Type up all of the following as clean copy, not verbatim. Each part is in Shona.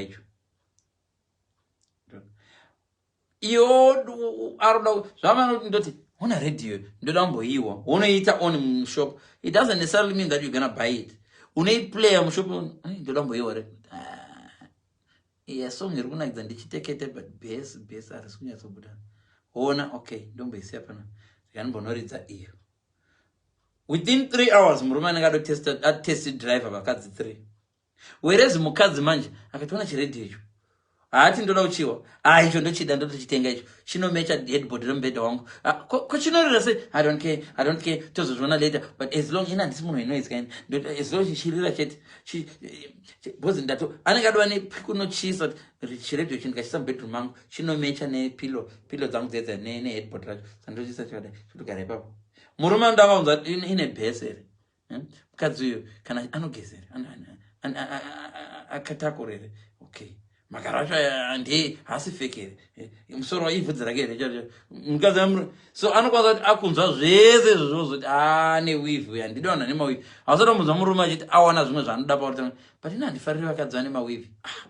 icho iyo aroda zvavanoti ndoti ona radio ndoda kumboiwa unoiita on mushop. It doesn't necessarily mean that you're gonna buy it. Unoiplaya mushop, ndoda kumboiwa re ah, iya song iri kunakidza ndichitekete, but base base harisi kunyatsobuda. Ona, okay, ndomboisiya pano, ndikanimbonoridza iyo. Within 3 hours murume anenge adotesta, atest driver vakadzi three. Whereas mukadzi manje akatoona chiredhiyo icho, haati ndoda kuchiwa, ah, icho ndochida, ndotochitenga icho, chinomecha headboard remubhedha wangu. Ah, ko chinorira sei? I don't care, I don't care, tozozviona later, but as long ina handisi munhu wenoise kaini, as long chichirira chete, because ndato anenge adova nekunochisa kuti chiredhiyo chi ndikachisa mubedroom mangu chinomecha nepillow, pillow dzangu dzedza neheadboard racho, sandochisa chakadai, chotogara ipapo. Murume anoda akaunza ine bhesi here? Mukadzi uyu kana anogeza here? Akatakura here? Okay, makaro acho ndee haasi fake here? Musoro ivhudzi rake here? Mukadzi so anokwanisa kuti akunzwa zvese izvozvo, zoti ane weave uyu, handidi vanhu ane maweave. Hausati wambonzwa murume achiti awana zvimwe zvaanoda pauri, but ine handifariri vakadzi vane maweave. Ah.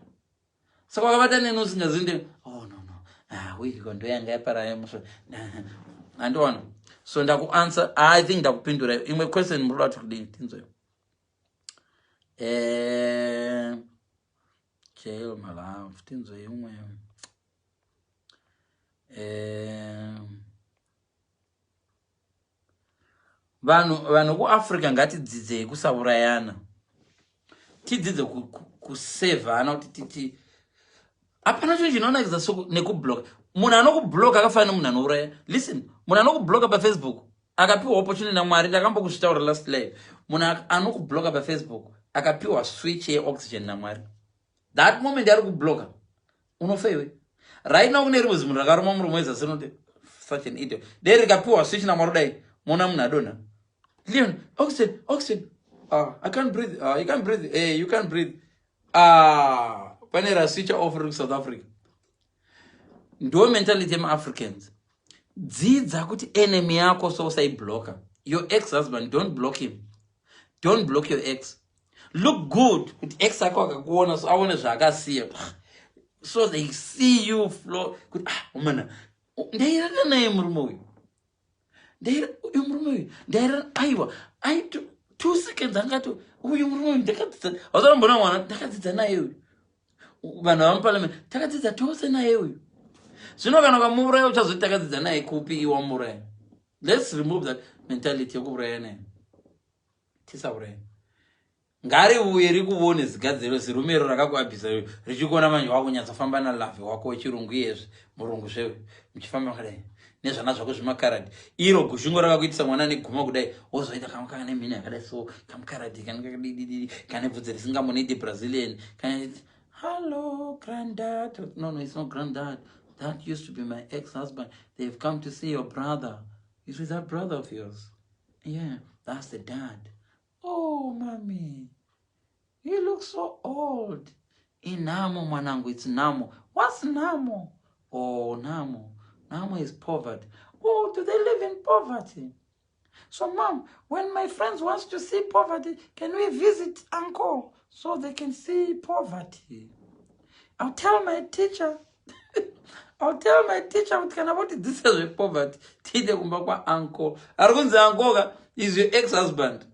Saka wakabata neni usingazinde. Oh no, ah, weave ko ndoyanga yaparayo musoro, handiwana. So ndakuanswer, I think ndakupindura. Imwe question muri kuda kuti kudini? Tinzwe. Jail my love, tinzwe imwe. Vanhu kuAfrica ngatidzidzei kusaurayana, tidzidze kusevhana kuti titi hapana chinhu chinonakidza nekubloka. Munhu anokubloka akafanana nemunhu anouraya. Listen, munhu anokubloka paFacebook akapiwa opportunity naMwari. Ndakambokuzvitaura last live. Munhu anokubloka paFacebook akapiwa switch yeoxygen naMwari. That moment ari kubloka, unofa iwe. Right now kune rimwe zimunhu rakaruma muromo wezasi rinoti such an idiot. Dei rikapiwa switch naMwari kudai, mona munhu adonha. Leon, oxygen, oxygen. Ah, I can't breathe. Ah, you can't breathe. Hey, you can't breathe. Ah, pane raswitcha off riri kuSouth Africa. Ndo mentality yemaAfricans. Dzidza kuti enemy yako so usaibloka. Your ex husband, don't block him. Don't block your ex. Look good kuti ex ako akakuona so aone zvaakasiya, so they see you flow kuti, ah, umana ndairara naye murume uyu, uyu murume uyu ndairara, aiwa, ai 2 seconds angati uyu murume uyu ndakadzidza. Hausanombona mwana ndakadzidza naye uyu, vanhu vamuparliament takadzidza tose naye uyu. Zvino kana ukamuuraya, uchazoti takadzidza naye kupi iwamuuraya? Let's remove that mentality yekuuraya naye. Tisauraya. Ngariuye rikuvone zigadziro zirumero rakakuabvisa richikuona manje wakunyatsofamba nalove wako wechirungu iyezve, murungu zvewe, muchifamba makadai nezvana zvako zvemakaradhi. Iro guzhingo rakakuitisa mwana neguma kudai, wozoita kamwe kane mhino yakadai, so kamukaradhi kanekakadididi kane bvudzi risingamonidi Brazilian kana, "Hello, granddad." No, it's not granddad. That used to be my ex-husband. They've come to see your brother. Is with that brother of yours? Yeah, that's the dad. Oh, mommy, he looks so old. Inhamo, mwanangu, it's nhamo. What's nhamo? Oh, nhamo. Nhamo is poverty. Oh, do they live in poverty? So, Mom, when my friends wants to see poverty, can we visit uncle so they can see poverty? I'll tell my teacher. I'll tell my teacher kuti kana votidzidzisa zvepoverty, tiite kumba kwauncle. Ari kunzi uncle ka is your ex-husband.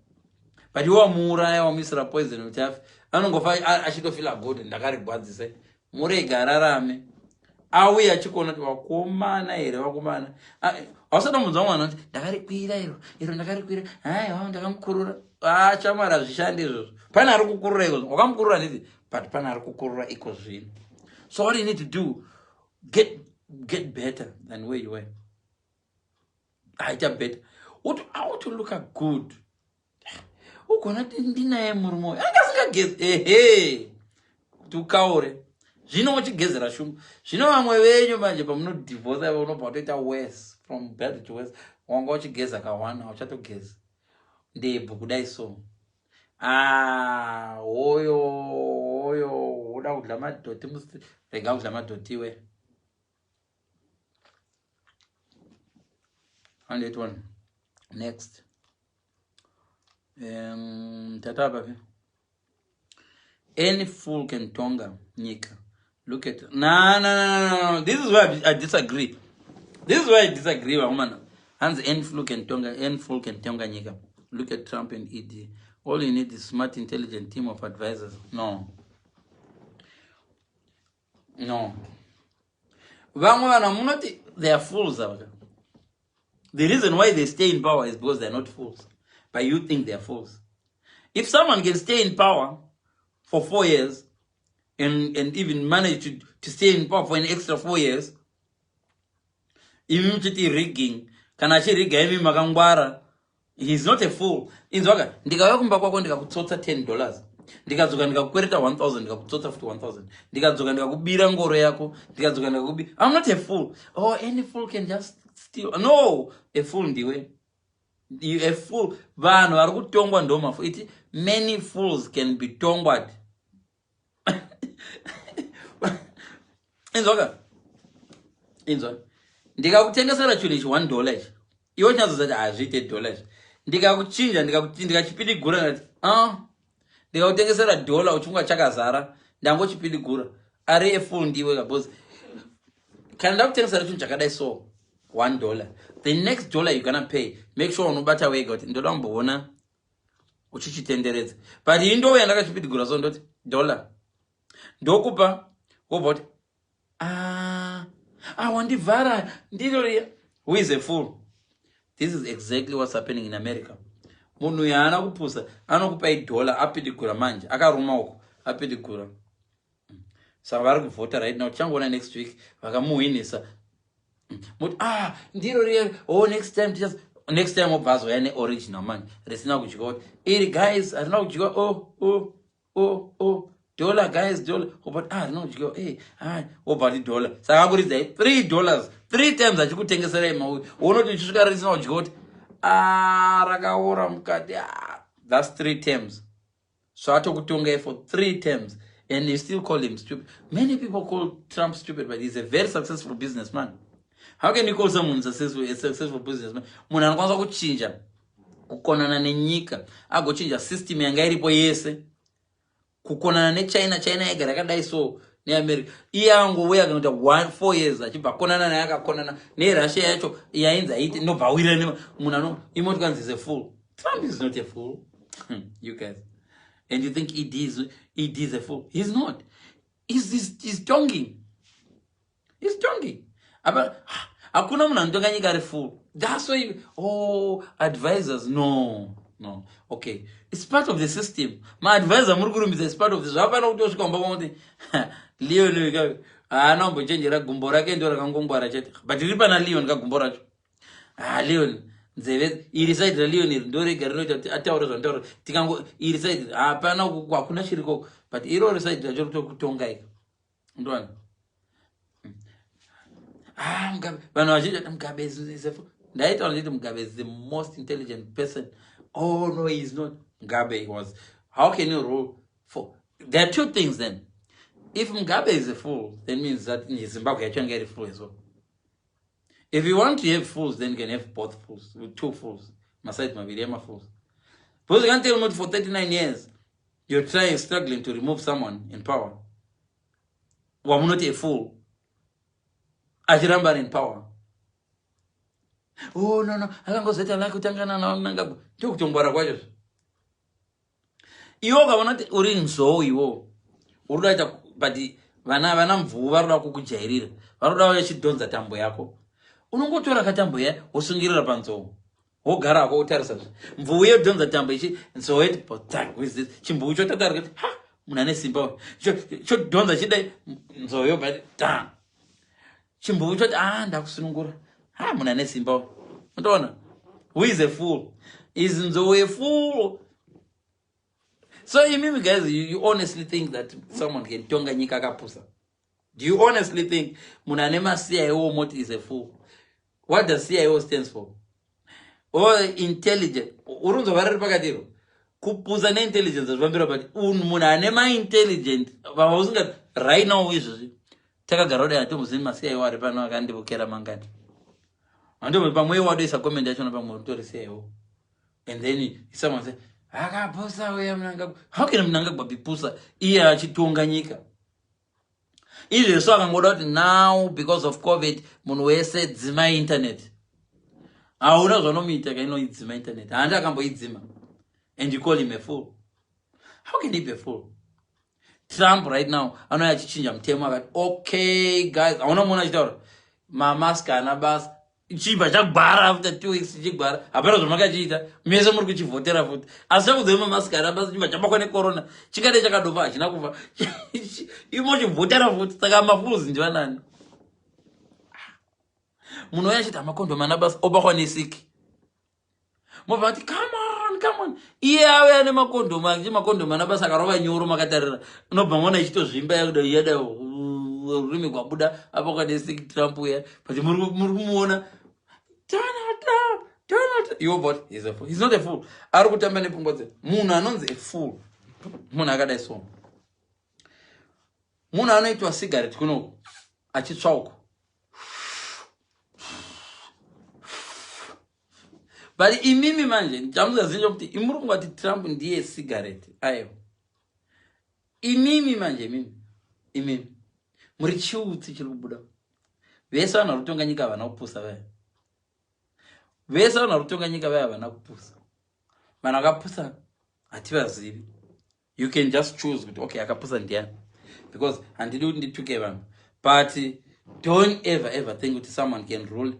But iwe wamuuraya, wamuisira poison kuti afe. Anongofa achitofila good, ndakarigwadzisa. Murege ararame. Auye achikuona kuti vakomana here, vakomana. Hausati wambonzwa mwana kuti ndakarikwira iro, iro ndakarikwira, haiwa, ndakamukurura. Ah, chamwari, hazvishandi izvozvo. Pane ari kukurura ikozvo, wakamukurura nditi, but pane ari kukurura iko zvino. So what you need to do, get better than where you were. Aita better uti auto look good, ugona kuti ndinaye murume uyu anga asingagezi, ehe, kuti ukaure zvino uchigezera shumba. Zvino vamwe venyu manje pamunodhivhosa, unobva watoita worse, from bad to worse. Wanga uchigeza kawana, uchatogeza ndebvu kudai, so ah, hoyo hoyo woda kudla madhoti, rega kudla madhoti iwe. 181, next. Tata papi? Any fool can tonga. Nyika. Look at, no, no, no, no, no. This is where I disagree. This is where I disagree, vamana. Hanzi any fool can tonga, any fool can tonga nyika. Look at Trump and ED. All you need is smart, intelligent team of advisors. No, no. Vamwe vanhu munoti they are fools ava. The reason why they stay in power is because they're not fools, but you think they're fools. If someone can stay in power for 4 years and even manage to stay in power for an extra 4 years, imi muchiti rigging, kana achiriga, imi makangwara, he's not a fool. Inzwaka, ndikauya kumba kwako, ndikakutsotsa $10, ndikadzoka ndikakukwereta 1000, ndikakutsotsa futi 1000, ndikadzoka ndikakubira ngoro yako, ndikadzoka ndikakubira, I'm not a fool. Oh, any fool can just steal. No, a fool ndiwe. You a fool. Vanhu vari kutongwa ndo mafool. Iti many fools can be tongwad. Inzwaka, inzwa, ndikakutengesera chinhu ichi $1 ichi, iwe chinazozati hazviite dollar izvi, ndikakuchinja, ndikachipidigura, ndati, ah, ndikakutengesera dollar uchinga chakazara, ndangochipidigura. Ari a fool ndiwe, because kana ndakutengesera chinhu chakadai so $1, the next dollar you gonna pay, make sure unobata wega kuti ndoda kumboona uchichitenderedza. But iyi ndouya ndakachipidigura, so ndoti dollar, ndokupa, wobva kuti, "Ah, ah, wandivhara, ndiro riya." Who is a fool? This is exactly what's happening in America. Munhu uyu haana kupusa. Anokupa idollar, apidigura manje, akaruma uko, apidigura. Saka vari kuvhota right now. Tichangoona next week vakamuhwinisa, muti, "Ah, ndiro riya." Oh, next time tichas next time obva azouya neoriginal manje risina kudyiwa, kuti, "Iri guys harina kudyiwa." Oh, dollar guys, dollar. Obva kuti, "Ah, rina kudyiwa." Eh, ah, obva ti dollar. Saka akuridzai $3 three times achikutengeserai mauyu. Unoti uchisvika risina kudyiwa, kuti, "Ah, rakaora mukati." Ah, that's three times. So atokutongai for three terms and you still call him stupid. Many people call Trump stupid, but he's a very successful businessman. How can you call someone successful, a successful businessman, munhu anokwanisa kuchinja kukonana nenyika, agochinja system yanga iripo yese, kukonana neChina? China yagara yakadai so neAmerica. Iye angouya akaita one 4 years, achibva akonana naye, akakonana neRussia yacho yainzi aiti nobva awirira. Munhu ano imoti kwanzi is a fool. Trump is not a fool, you guys. And you think ED is a fool? He's not. He's tonking. He's tonking. Apa hakuna munhu anotonga nyika ari fool. That's why you, oh, advisors, no, okay, it's part of the system. Maadvisor muri kurumbidza is part of the zvapana. Kutosvika mumba kuti Leon haana kumbochenjera, gumbo rake ndo rakangongwara chete, but riri pana Leon kagumbo racho. Ah, Leon nzeve iri side raLeon iri ndo rega rinoita kuti ataure zvanotaura. Tikango iri side hapana, hakuna chiriko, but irori side racho ritokutonga ika ndoani. Ah, Mugabe, vanhu vazhinji vati Mugabe is a fool. Ndaitaura nditi Mugabe is the most intelligent person. Oh no, he is not. Mugabe was, how can you rule for, there are two things then. If Mugabe is a fool, then means that Zimbabwe yacho yanga iri fool as well. If you want to have fools, then you can have both fools, with two fools, maside maviri emafools, because you can't tell me for 39 years you're trying, struggling to remove someone in power wamunoti a fool, achiramba ari in power. Oh no, akangozoita laki kutangana naMnangagwa, ndokutongwara kwacho. Iwe ukaona kuti uri nzou, iwo uri kuda kuita, but vana mvuu vari kuda kukujairira, vari kuda vachidhonza tambo yako. Unongotora katambo ya, wosungirira panzou, wogarako, wotarisa mvuu yodhonza tambo ichi, nzou yeti potak, chimvuu chotatara kuti, "Ha, munhu ane simba uyu." Chodhonza chidai, nzou yobva ta, chimvuu choti, "A, ndakusunungura. Ha, munhu ane simba uyu." Unotoona who is a fool? Is nzou a fool? So imimi guys, you honestly think that someone can tonga nyika akapusa? Do you honestly think munhu ane maCIO moti is a fool? What does CIO stands for? Or intelligent? Uri kunzwa variri pakati iro, kupusa neintelligence hazvifambira. But munhu ane maintelligent vausinga right now, izvozvi takagara kudai, hatombozivi maCIO ari pano akandivokera mangani. Handombo pamwe wadoisa comment yachona, pamwe utori CIO, and then someone say akapusa uya Mnangagwa. How can Mnangagwa be pusa iye achitonga nyika? Izvezvo akangoda kuti now, because of COVID, munhu wese dzima internet, hauna zvanomuita. Kainoidzima internet, handi akamboidzima, and you call him a fool. How can he be a fool? Trump right now anouya achichinja mutemo, akati, "Okay guys," hauna muona achitaura mamask ana basa, chibva chagwara after 2 weeks, chichigwara. Hapana zvamakachiita, mese muri kuchivhotera futi, asi chakudzoi mamask ana basa, chibva chabakwa necorona. Chingade chakadofa, hachina kufa, imo chivhotera futi. Saka mafools ndivanani? Munhu uya achiti amakondomu ana basa, obakwa nesiki, mobva vati, "Come on, come on." Iye auya nemakondomu achi makondomu ana basa, akarova nyoro, makatarira, unobva maona ichitozvimba, yakuda yada rurimi gwabuda abakwa nesiki. Trump uya, but muri kumuona Donald Trump, Donald, iwo, but he's a fool. He's not a fool. Ari kutamba nepfungwa dze munhu. Anonzi a fool munhu akadai so, munhu anoitwa cigarette kunoku achitsva uko. But imimi manje chamuzazinja kuti imuri kungati Trump ndiye cigarette. Aiwa, imimi manje, imimi muri chiutsi chiri kubuda. Vese vanhu vari kutonga nyika havana kupusa vaya. Vese vanhu vari kutonga nyika vaya havana kupusa. Vanhu vakapusa hativazivi. You can just choose kuti, okay, akapusa ndiani, because handidi kuti ndituke vanhu. But don't ever ever think kuti someone can rule.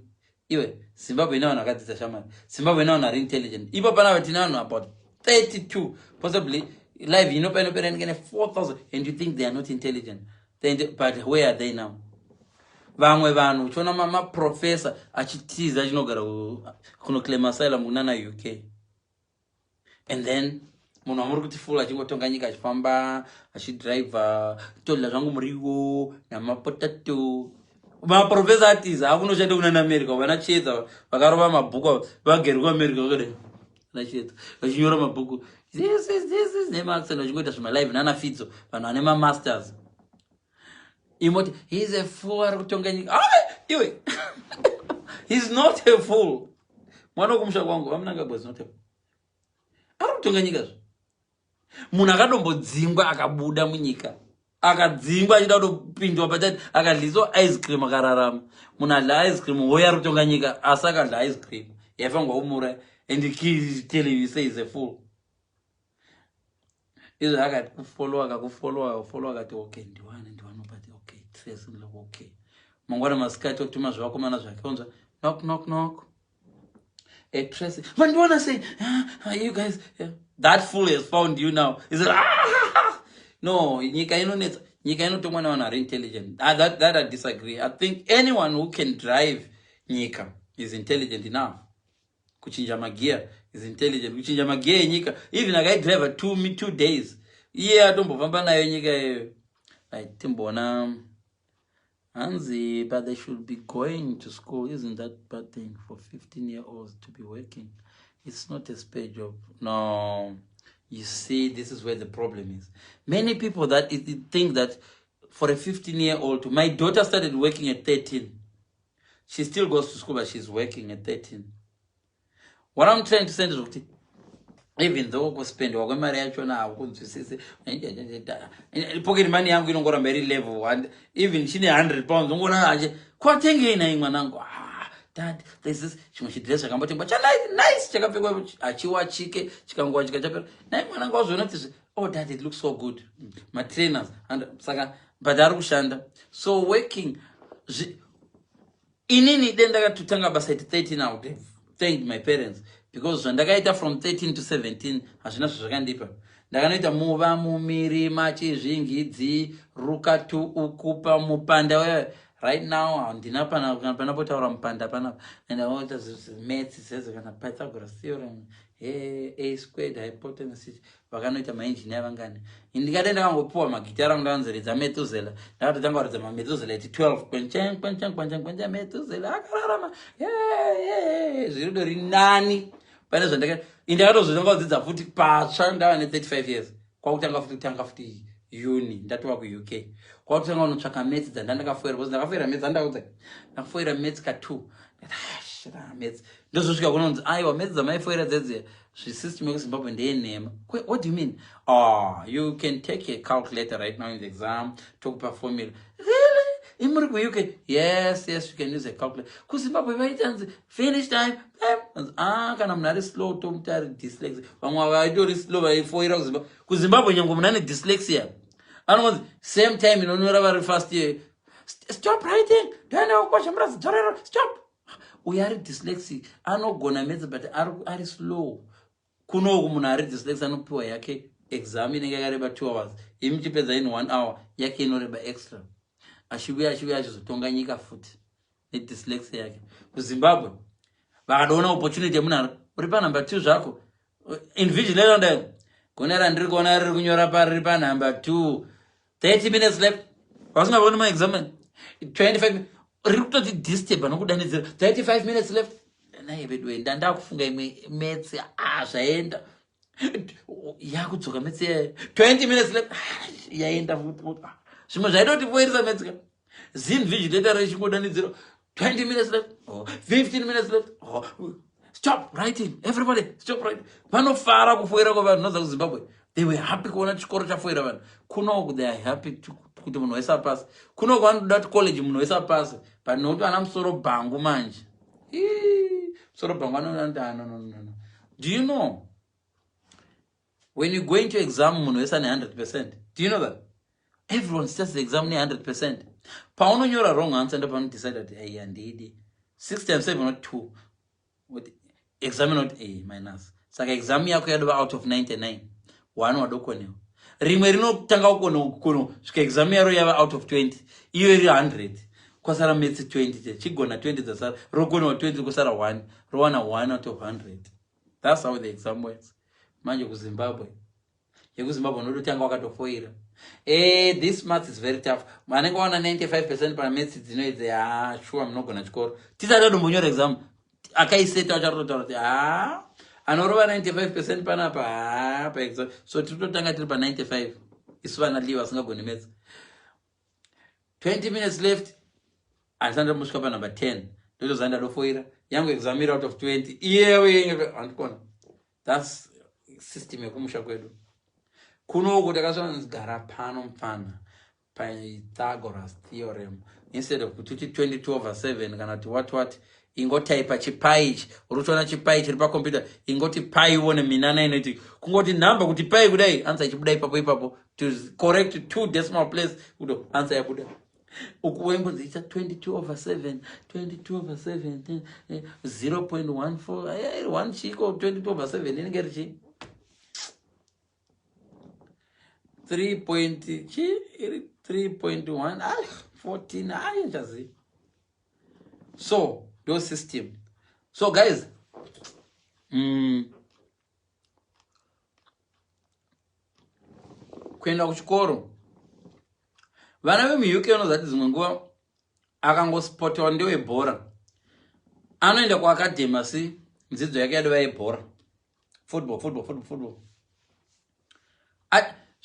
Iwe, Zimbabwe ine vanhu vakadzidza, shamari. Zimbabwe ine vanhu vari intelligent. Ipo panapa tine vanhu about 32, possibly live ino painopera inenge ne 4000, and you think they are not intelligent. Then, but where are they now? Vamwe vanhu uchiona maprofesa achitiza, achinogara kunoclaim asylum kunana UK, and then munhu wamuri kuti fool achingotonga nyika, achifamba, achidhiraivha, todla zvangu muriwo namapotato. Maprofesa atiza, akunoshanda kunana America. Vana Chiedza vakarova mabhuku, vagere kuAmerica, vakadai nachiedza vachinyora mabhuku, this is this is nemaccent, vachingoita zvimalive nana Fidzo, vanhu vane mamasters. Imoti he's a fool, ari kutonga nyika. Ah, iwe, he's not a fool. Mwana wekumusha kwangu, VaMnangagwa is not a fool. Ari kutonga nyika zvo. Munhu akadombodzingwa, akabuda munyika, akadzingwa achida kutopindwa patati, akadliswa ice cream, akararama. Munhu adla ice cream hoyo ari kutonga nyika, asi akadla ice cream yaifanirwa kumuraya, and tell you say is a fool. Izvo akati kufollow, akakufollow, akakufollow, akati, "Okay, ndiwane, ndiwane." But okay, trace, okay, mangwana masikati otuma zvevakomana zvake, onzwa knock, knock, knock. A trace, vandiona sei? Ah, you guys, yeah. That fool has found you now. He said, "Ah, no." Nyika inonetsa, nyika inotongwa nevanhu vari intelligent. Ah, that I disagree. I think anyone who can drive nyika is intelligent enough. Kuchinja magiya is intelligent. Kuchinja magiya enyika, even akaidriva 2 days, iye atombofamba nayo nyika iyoyo. Right, timboona hanzi, but they should be going to school. Isn't that bad thing for 15-year-olds to be working? It's not a spare job. No, you see, this is where the problem is. Many people that think that for a 15-year-old, my daughter started working at 13. She still goes to school, but she's working at 13. What I'm trying to say is kuti even though kuspendwa kwemari yachona hakunzwisisi, pocket money yangu inongoramba iri level one. Even chine £100, ungoona ache kwatengei nai mwanangu? "Ah, Dad, there's this chimwe chidress chakambotengwa chanice, chakapfekwa, hachiwachike, chikangowachika chapera. Nai mwanangu, wazoona kuti, oh Dad, it looks so good." Matrainers. And saka, but ari kushanda, so working inini de ndakatotanga basa at 13, I would have thanked my parents, because zvandakaita from 13 to 17 hazvina zvazvakandipa. Ndakanoita muva mumirima, chizvingidzi rukatu ukupa mupanda. Right now handina panapotaura mupanda panapa, and aoita maths zezo kana Pythagoras theorem, a squared, hypotenuse. Vakanoita mainjiniya vangani? Ndikade ndakangopiwa magitara angu, ndakanzoridza Methusela. Ndakatotanga kuridza maMethusela eti 12, kwenchen kwenchen kwenchen kwenchen. Methusela akararama zviri dori nani pane zvandaka. Indakatozotanga kudzidza futi patsva ndava ne35 years, kwakutanga futi, kutanga futi uni ndatova kuUK, kwakutanga kunotsvaka maths dzandandakafoira, because ndakafoira maths, andakudza ndakafoira maths ka2 maths. Ndozosvika kunonzi, "Aiwa, maths dzamaifoira dzedziya, zvisystem yekuZimbabwe ndeyenhema." "What do you mean?" "Oh, you can take a calculator right now in the exam, tokupa formula." Imuri kuUK, yes, you can use a calculator. KuZimbabwe vaitanzi finish time, time. Ah, kana munhu ari slow tomuti ari dyslexia. Vamwe vaitori slow vaifoira kuZimbabwe. KuZimbabwe nyange munhu ane dyslexia anonzi same time inonyora vari fast iyoyo. Stop writing, ndoenda kukosha murazi dzorero, stop. Uyo ari dyslexic anogona maths but ari slow. Kunoku munhu ari dyslexic anopiwa yake exam inenge yakareba 2 hours, imi muchipedza in 1 hour, yake inoreba extra. Achiuya achiuya achizotonga nyika futi nedyslexia yake. KuZimbabwe vakadoona opportunity yemunhu uri panumber 2 zvako, invigilator ndai gone randiri kuona riri kunyora pariri panumber 2, 30 minutes left, vasingavoni maexamen 25 riri kutoti disturb nokudanidzira 35 minutes left. Nai vedu ndandakufunga imwe maths, ah, zvaenda, yakudzoka maths yayo, 20 minutes left, yaenda. Zvimwe zvaitoti foirisa maths ka zinvigilator richingodanidzira 20 minutes left, oh, 15 minutes left, oh, stop writing, everybody stop writing. Vanofara kufoira kwavanhu noza kuZimbabwe. They were happy kuona chikoro chafoira vanhu. Kunoku they are happy kuti munhu wese apase. Kunoku vanoda kuti college munhu wese apase, but nokuti vana musoro bhangu manje, musoro bhangu anoona kuti, ah, no, no, no, no. Do you know when you go into exam munhu wese ane 100%? Do you know that everyone starts the exam ne100%? Paunonyora wrong answer ndo panodecide kuti ai handidi 6 times 7 not 2, exam not a minus. Saka exam yako yadova out of 99, 1 wadokonewa. Rimwe rinotanga kukono svika exam yaro yava out of 20, iyo iri 100, kwasara maths 20, chigona 20 dzasara, rokonewa 20, kwasara 1, rowana 1 out of 100. That's how the exam works. Manje kuZimbabwe, yekuZimbabwe unototanga wakatofoira. This maths is very tough. Anenge waona 95% pamaths dzinoidzi, ha, sure munogona chikoro. Tisati adombonyora exam, akaiseta acharototaura kuti ha, anorova 95% panapa, ha, paexam. So tiri totanga tiri pa95 isu vana liwa vasingagoni maths. 20 minutes left, handisati ndambosvika panumber 10, ndotoziva ndadofoira yangu exam iri out of 20, iyewe handikona. That's system yekumusha kwedu. Kunoku takasvanzigara pano mupfana Pythagoras theorem, instead of kuti uti 22 over 7 kana kuti what what, ingotaipa chipi ichi uri kutoona chipi chiri pakombiyuta, ingoti pi uone minana inoiti kungoti nhamba kuti pi kudai, answer ichibuda ipapo ipapo, to correct two decimal place kuto answer yabuda. Uku waimbonzi ita 22 over 7, 22 over 7, 0.14 1 chiko, 22 over 7 inenge richi 3 point chi, iri 3.1, ah, 14, ah, chazi. So ndo system. So guys, kuenda kuchikoro, vana vemuUK unozati dzimwe nguva akangospotiwa ndewebhora, anoenda kuacademy, asi dzidzo yake yadova yebhora, football, football, football, football.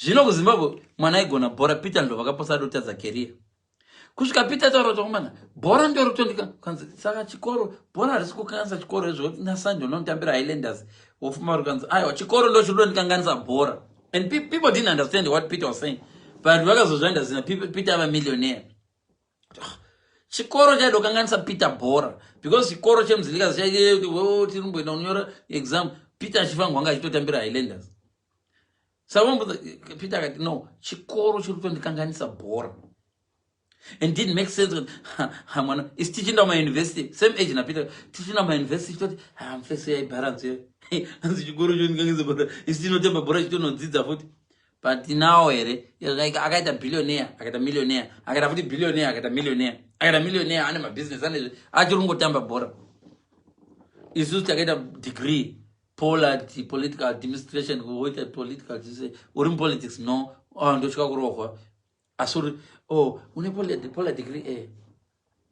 Zvino kuZimbabwe mwana aigona bhora, Peter Ndlovu akaposa adotadza career kusvika Peter taura kuti komana bhora ndorotondika kanzi saka chikoro bhora harisi kukanganisa chikoro izvo nasande unonotambira Highlanders wofuma uri kanzi aiwa chikoro ndo chirikutondikanganisa bhora. And people didn't understand what Peter was saying, but vakazozvaenda zina Peter ava millionaire. Chikoro chaidokanganisa Peter bhora because chikoro cheMzilikazi chaitirumboenda kunyora exam, Peter achifanirwa anga achitotambira Highlanders. Saka Peter akati no, chikoro chiri kutondikanganisa bhora, and didn't make sense. Mwana isi tichienda kumauniversity same age naPeter, tichienda kumauniversity chitoti mfeso yaibharansi anzi chikoro chondikanganisa bhora, isi tinotamba bhora chitonodzidza futi. But now here akaita billionaire, akaita millionaire, akaita futi billionaire, akaita millionaire, akaita millionaire, ane mabusiness, ane achiri kungotamba bhora. Isusu takaita degree polat political administration, kuita political, uri mupolitics, no, oh, ndotya kurohwa, asi uri, oh, une pola degree, eh.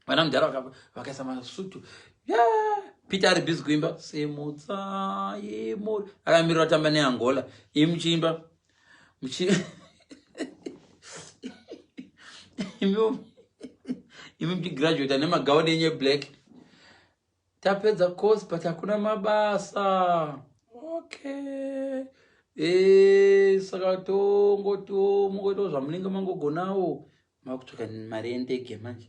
Vana mudhara vakaisa masutu, yeah. Peter ari busy kuimba simudzai muri akamirira kutamba neAngola, imi muchiimba muchi imi muchigraduata nemagauni enyu eblack, tapedza course but hakuna mabasa. Okay, saka tongotiwo mungoitawo zvamunenge mangogonawo. Makutsvaka mari yendege manje.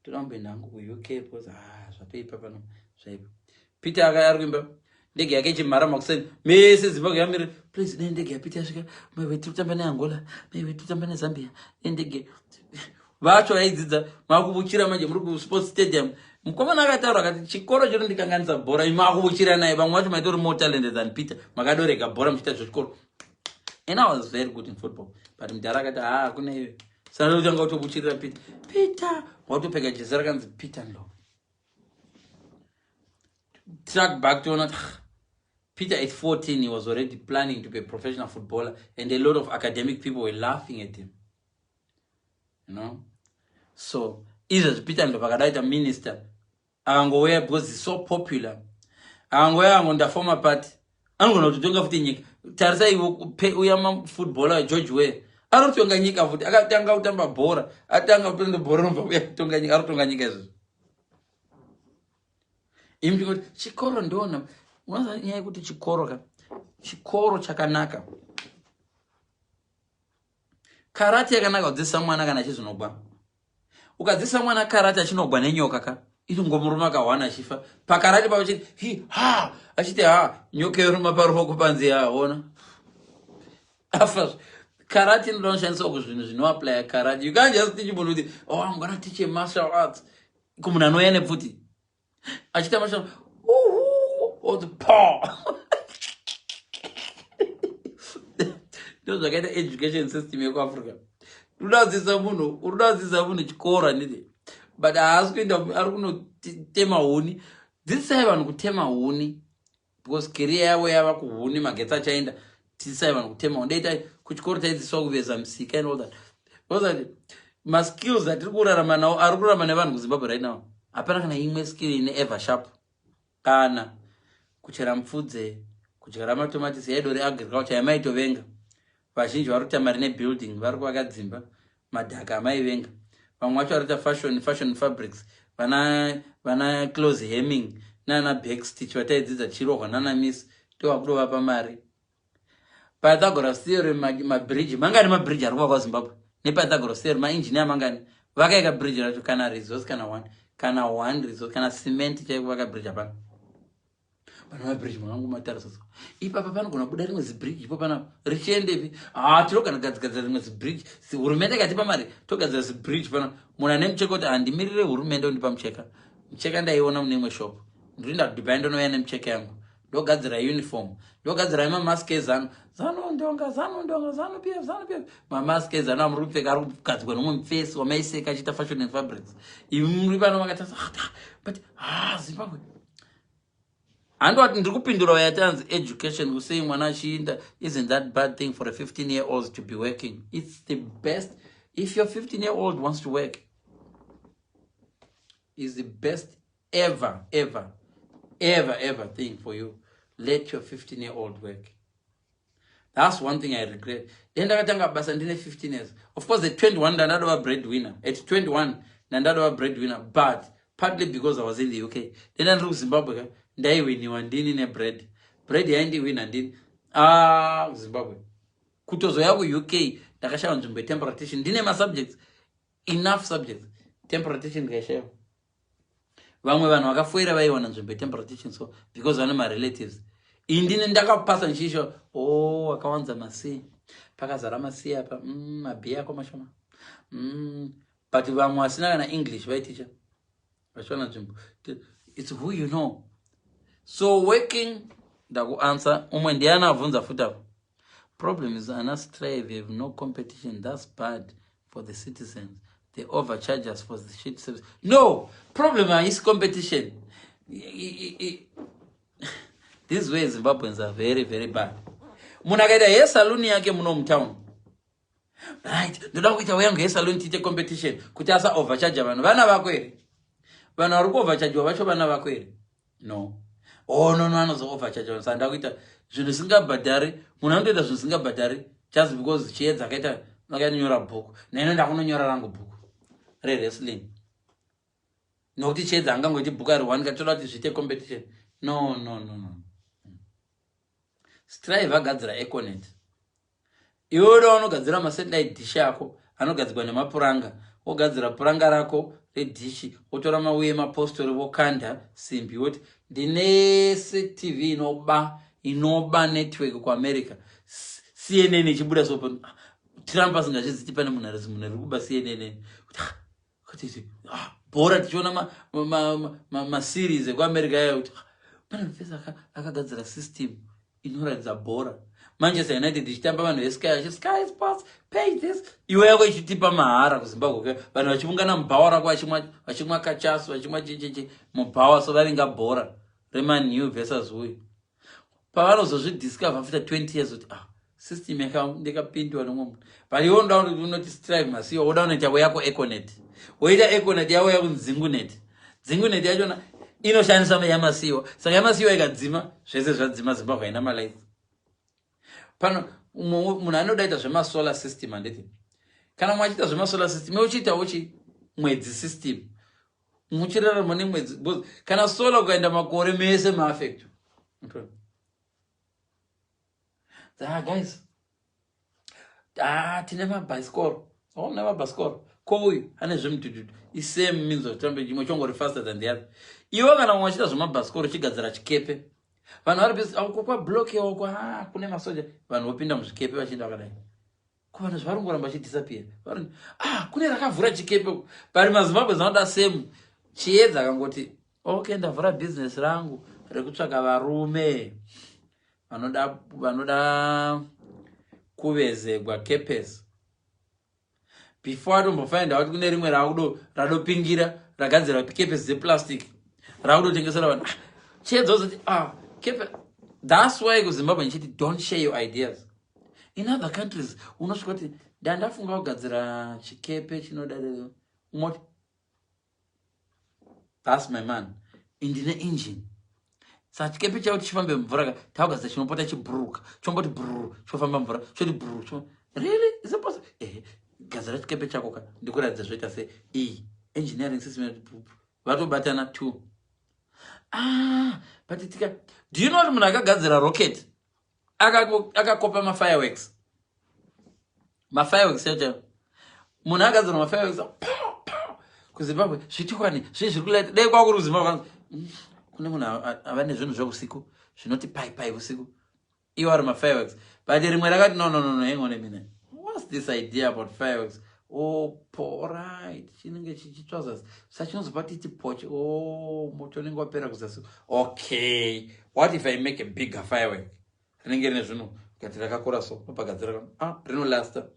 Toda kumboenda hangu kuUK because ah, zvatoipa pano, zvaipa. Peter akaya ari kuimba ndege yake ichimhara makuseni mese Zimbabwe yamire. Please, dai ndege yaPeter yasvika. Maiwe, tiri kutamba neAngola. Maiwe, tiri kutamba neZambia. Dai ndege vacho vaidzidza makuvuchira manje muri kusports stadium. Mukomana akataura akati chikoro chiri ndikanganisa bhora, makuvuchira naye. Vamwe vacho maitori more talented than Peter, makadorega bhora muchiita zvechikoro. And I was very good in football, but mudhara akati ha kuna iwe saka utanga kutobuchirira Peter. Peter watopfeka jezi rakanzi Peter Ndlovu. Track back toona kuti Peter at 14 he was already planning to be a professional footballer, and a lot of academic people were laughing at him. So izvezvi Peter Ndlovu akadaita minister, akangouya because he's so popular, akangouya akangonda party, anogona kutotonga futi nyika. Tarisai uya mafootballer George Weah, ari kutonga nyika futi. Akatanga kutamba bhora, atanga kutonda bhora, nobva uya kutonga nyika, ari kutonga nyika izvozvo. Imi tikoti chikoro ndiona unoza nyaya yekuti chikoro ka, chikoro chakanaka, karate yakanaka kudzidzisa mwana kana achizonogwa. Ukadzidzisa mwana karate achinogwa nenyoka ka, inongomuruma kahwana achifa pakarate pavo, chiti hi ha, achiti ha, nyoka yoruma paruoko panzi haona afa. Karate inoda kushandiswa kuzvinhu zvinoapplya karate. You can't just teach munhu kuti, "Oh, I'm gonna teach a martial arts," kumunhu anouya nepfuti achiita martial oti pa. Ndo zvakaita education system yekuAfrica. Unoda kudzidzisa munhu, unoda kudzidzisa munhu chikoro, handiti? But haasi kuenda, ari kunotema huni. Dzidzisai vanhu kutema huni because career yavo yava kuhuni. Magetsi achaenda, dzidzisai vanhu kutema huni. Daita kuchikoro taidzidziswa kuveza misika and all that, because maskills atiri kurarama nawo, ari kurarama nevanhu kuZimbabwe right now, hapana kana imwe skill ine ever sharp. Kana kuchera mupfudze, kudyara matomatisi, yaidori agriculture yamaitovenga. Vazhinji vari kuita mari nebuilding, vari kuvaka dzimba, madhaka amaivenga. Vamwe vacho vari kuita fashion, fashion fabrics, vana close hemming nana backstitch vataidzidza chirohwa nana miss, tovakutovapa mari. Pythagoras theory, mabridge mangani? Mabridge ari kuvakwa Zimbabwe nePythagoras theory? Mainjiniya mangani vakaika bridge racho? Kana resource, kana one, kana one resource, kana cement chaikuvaka bridge hapana. Pana mabridge makangu matarisa ipapa panogona kubuda rimwe zibridge ipo panapa richiendepi? Ha, tinogona kugadzigadzira rimwe zibridge. Hurumende ikatipa mari, togadzira zibridge pana. Munhu ane mucheka kuti handimirire hurumende undipa mucheka. Mucheka ndaiona mune imwe shop, ndinoenda kuDubai, ndonouya nemucheka yangu, ndogadzira uniform, ndogadzira mamask eZANU. ZANU ndonga, ZANU ndonga, ZANU PF, ZANU PF. Mamask eZANU amuri kupfeka ari kugadzirwa nomwe mufesi wamaiseka achiita fashion and fabrics. Imi muri pano makatarisa, but ha, Zimbabwe handowati. Ndiri kupindura yatanzi education, kusei mwana achiinda. Isn't that bad thing for a 15-year old to be working? It's the best. If your 15-year old wants to work, is the best ever, ever, ever, ever thing for you. Let your 15-year old work. That's one thing I regret. Then ndakatanga basa ndine 15 years. Of course, at 21 ndandadova breadwinner. At 21 ndandadova breadwinner, but partly because I was in the UK. Then ndandiri kuZimbabwe ka, ndaiwiniwa ndini nebread. Bread yaindiwina ndini. Ah, kuZimbabwe kutozoya kuUK ndakashaya nzvimbo yetemporary teaching. Ndine masubjects, enough subjects, temporary teaching ndikaishaiwa. Vamwe vanhu vakafoira vaiwana nzvimbo yetemporary teaching, so because vane marelatives. Indini ndakapasa ndichiisha o oh, akawanza masi, pakazara masi apa, mabhi ako mashoma. But vamwe vasina kana English vaiticha vachiwana nzvimbo. It's who you know. So working, ndakuanswer. Umwe ndiani abvunza futi apo? Problem is ana Strive have no competition. That's bad for the citizens. They overcharge us for the shit service. No problem haisi competition. This way Zimbabweans are very, very bad. Munhu akaita hair salon yake muno mutown, right, ndoda kuita yangu hair salon, tiite competition kuti asa overcharge vanhu. Vana vako here vanhu vari kuoverchargewa vacho? Vana vako here? No. Oh, no, anozo overcharge vanhu. Saka ndakuita zvinhu zvisingabhadhari. Munhu anotoita zvinhu zvisingabhadhari just because Chiedza akaita, akanyora bhuku. Naino ndakunonyora rangu bhuku rewrestling nokuti Chiedza angangoiti bhuku ari one. Katoda kuti zviite competition. No, no, no, no. Strive agadzira Econet. Iwe uda unogadzira masatellite dish ako anogadzirwa nemapuranga. Wogadzira puranga rako redhishi, wotora mauye emapostori, wokanda simbi, woti ndine tv inoba network kuAmerica, CNN ichibuda. So Trump asingazviziti pane munhu arizi munhu ari kuba CNN, kuti ah, bhora tichiona maseries ekuAmerica aya, kuti ah, pane mufesi akagadzira system inoratidza bhora, Manchester United ichitamba, vanhu veSky vachi Sky Sports, pay this, iwe yako ichitipa mahara kuZimbabwe, vanhu vachiungana mubhawa rako, vachimwa kachasu, vachimwa chichichi mubhawa, so varinga bhora reMan U versus uyu. Pavanozozvidiscover after 20 years kuti ah, system ndikapindwa nomwe munhu, but iwe unoda unoti Strive Masiyiwa, woda unoita yako Econet, woita Econet yavo yakunzingunet. Dzingunet yachona inoshandisa yaMasiyiwa, saka yaMasiyiwa ikadzima, zvese zvadzima. Zimbabwe haina malights. Pano munhu anoda ita zvemasolar system, handiti? Kana mumwe achiita zvemasolar system, iwe uchiitawo chi mwedzi system, muchirarama nemwedzi. Kana solar kukaenda makore mese maaffect. Ah, guys, ah, tine mabhasikoro. Oh, mune mabhasikoro ko uyu ane zvemudhudhudhu, isame means of transport, chimwe chongori faster than the other. Iwe kana mumwe achiita zvemabhasikoro, uchigadzira chikepe, vanhu vari busy uko kwablokewa uko, ah, kune masoja, vanhu vopinda muzvikepe vachienda vakadai. Ko vanhu zvavari kungoramba vachidisappear. Ah, kune rakavhura chikepe pari maZimbabwe zvanoda same Chiedza akangoti, "Okay, ndavhura bhizinesi rangu rekutsvaka varume vanoda kuvezegwa kepesi." Before atombofind out, kune rimwe rakudo radopingira, ragadzira kepesi dzeplastic, rakudotengesera vanhu. Ah, Chiedza ozoti, ah, kepe. That's why kuZimbabwe ndichiti don't share your ideas. In other countries unosvika kuti, "Ndandafunga kugadzira chikepe chinoda umoti." "That's my man, indine engine." Saka chikepe chavo tichifambe mvura ka, takugadzira chinopota chibhuruka, chomboti bhururu, chofamba mvura, choti bhururu. Really? Is it possible? Ehe, gadzira chikepe chako ka, ndikuratidza zvoita sei. Iyi engineering system, vatobatana two. Ah, but tika, do you know kuti munhu akagadzira rocket akakopa mafireworks? Mafireworks chacho, munhu agadzira mafireworks kuZimbabwe, zvitikwani zvii zviri kulaita. Dai kwakuri kuZimbabwe, kune munhu ava nezvinhu zveusiku zvinoti pai pai usiku, iwo ari mafireworks. But rimwe rakati, "No, no, no, no, hang on a minute, what's this idea about fireworks?" Oh, right, chinenge chichitsva zasi, sa chinozopa titi poche. Oh, moto unenge wapera kuzasi. Okay, what if I make a bigger firework rinenge rine zvinhu kati rakakura so, opagadzira, ah, rinolasta?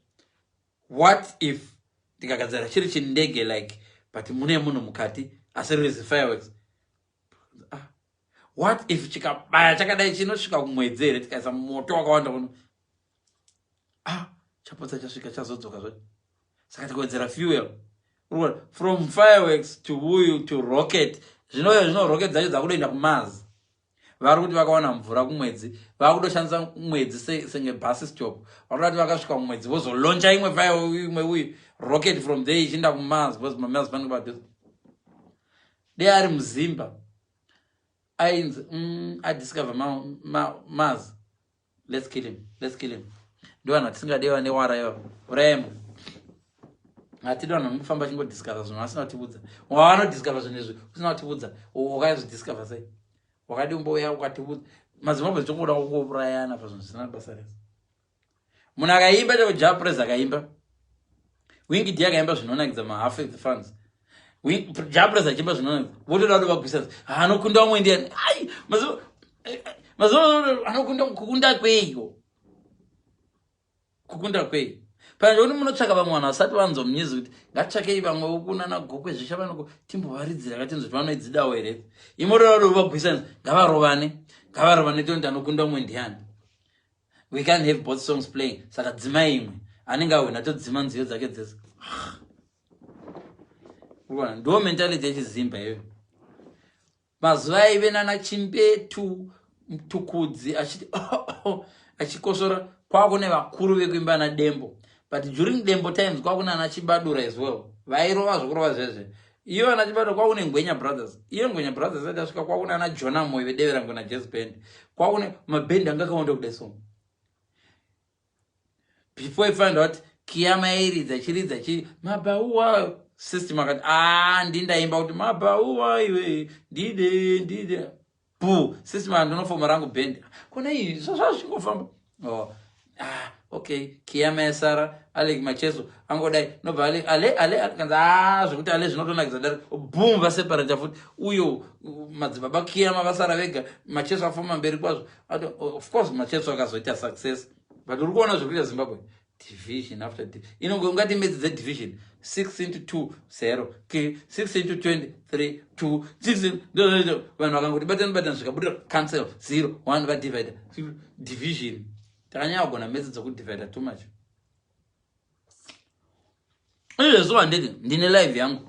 What if ndikagadzira chiri chindege like, but mune munhu mukati, asi riri zifireworks? Ah, what if chikabaya chakadai, chinosvika kumwedzi here tikaisa moto wakawanda kuno? Ah, chapotsa chasvika, chazodzoka zvacho. Saka tikuwedzera fuel from fireworks to uyu to rocket. Zvinoyo zvino rocket dzacho dzakutoenda kuMars. Vari kuti vakawana mvura kumwedzi, vakutoshandisa mwedzi senge bus stop. Vari kuti vakasvika kumwedzi, vozolauncha imwe fire, imwe uyu rocket from there ichienda kuMars, because maMars panenge padhuze. Dei ari muZimba, ainzi adiscover Mars, let's kill him, let's kill him. Ndo vanhu vatisingadiwa newara ivavo. Urayemo, hatidi vanhu vanongofamba achingodiscover zvinhu asina kutiudza. Wavanodiscover zvinhu izvi usina kutiudza, wakazvidiscover sei? Wakadi umbouya ukatiudza? MaZimbabwe tichokuda kuurayana pazvinhu zvisina basa rese. Munhu akaimba chako, Jah Prayzah akaimba, Winky D akaimba zvinonakidza, mahalf the fans, Jah Prayzah achiimba zvinonakidza, votoda kutovagwisa, anokunda umwe ndiani? Ai, mazuva anokunda. Kukunda kweiko? Kukunda kwei? Pana chokuti munotsvaka vamwe vanhu vasati vanzwa music, kuti ngatitsvakei vamwe vokunana Gokwe zvisha, timbovaridzira katinzwa kuti vanoidzidawo here. Imotoda kuvagwisa, ngavarovane, ngavarovane, tonti anokunda umwe ndiani. We can't have both songs playing, saka dzima imwe, anenge ahwina todzima nziyo dzake dzese. Ndo mentality yechiZimba iyoyo. Mazuva aive nana Chimbetu, Mtukudzi achiti achikosora, kwakune vakuru vekuimba naDembo. But during Dembo times kwakune ana Chibadura as well, vairova zvokurova zvezve. Iyo ana Chibadura, kwakune Ngwenya Brothers. Iyo Ngwenya Brothers ati asvika, kwakune ana Jona Moyo vedevera Ngwena Jazz Band, kwakune mabhendi anga akawanda kudai. So before I find out Kiyama yairidza chiridza chi mabhauwa system akati a ah, ndindaimba kuti mabhauwa iwe ndide ndide bu system andinofoma rangu band kona iyi zvazvingofamba oh. Ah, okay kiyama yasara alec macheso angodai nobva ale ale ale kanzi a ah, zvekuti ale zvinotonakidza dare boom vaseparata futi uyo madzibaba kiyama vasara vega macheso afoma mberi kwazvo of course macheso akazoita success but uri kuona zvekuita zimbabwe division after inonge ungati medzi dzedivision 6 into 2 0 6 into 20 3 2 6 vanhu vakangoti batani batani zvikabudira cancel 0 1 vadivide division takanyanya kugona medzi dzokudivida too much izvezvo handiti ndine live yangu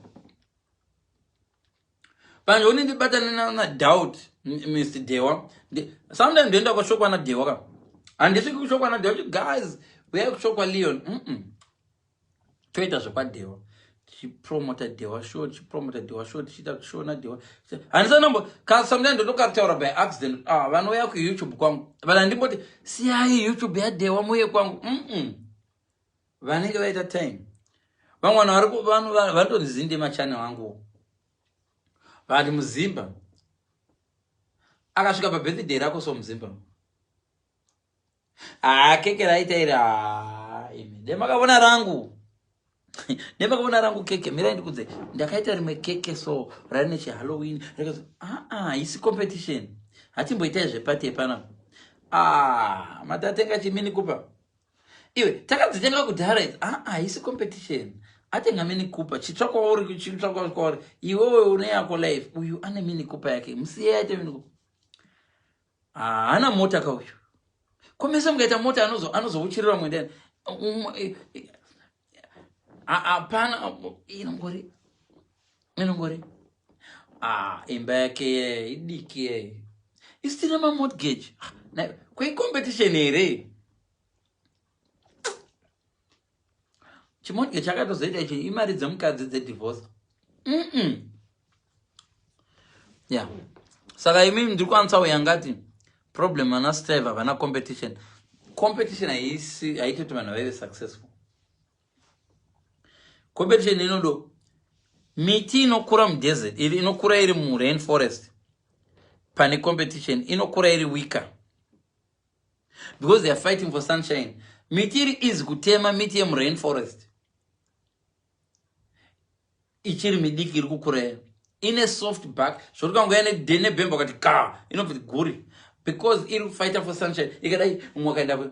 panje uni ndibatane nadoubt mr dewa sometimes ndoenda kwashokwa nadewa ka handisviki kushokwa nadewa guys uyai kushokwa leon mm -mm. Toita zvekwadewa tichipromota dewa show tichipromota dewa show tichiita show nadewa handisanambo ka sometimes ndotokataura by accident ah vanouya kuyoutube kwangu but handimboti siyai youtube yadewa muuye kwangu mm -mm. Vanenge vaita time vamwe vanhu varitonzinde machannel angu vati muzimba akasvika pabirthday rako so muzimba haa keke raita iri haa imi demakavona rangu demakavona rangu keke mirai ndikudze ndakaita rimwe keke so rari nechehalloween rikazi aa isi competition hatimboitai zvepati yepanapa ah matatenga chimini kupa iwe takadzitenga kudhara idzi aa haisi competition atenga mini cooper chitsva kwauri chitsva kwauri iwewe une yako life uyu ane mini cooper yake musiye aite mini cooper haana mota ka uyu komese mukaita mota anozouchirira mwendani hapana inongori inongori ah, imba yake ye idiki ye isina mamortgage ah, kweicompetition here chimortgage chakatozoita ichi imari dzemukadzi dzedivorce mm -mm. yeah saka imi ndiri kwanisa uya ngati problem ana strive havana competition competition haisi haiti kuti vanhu vaive successful competition inodo miti inokura mudesert iri inokura iri murain forest pane competition inokura iri weaker because they are fighting for sunshine miti iri easy kutema miti yemurain forest ichiri midiki iri kukura ine soft back zvoti kanguya nebhemba ukati ka inobva guri because iri kufighter for sunshine ikadai umwe akaenda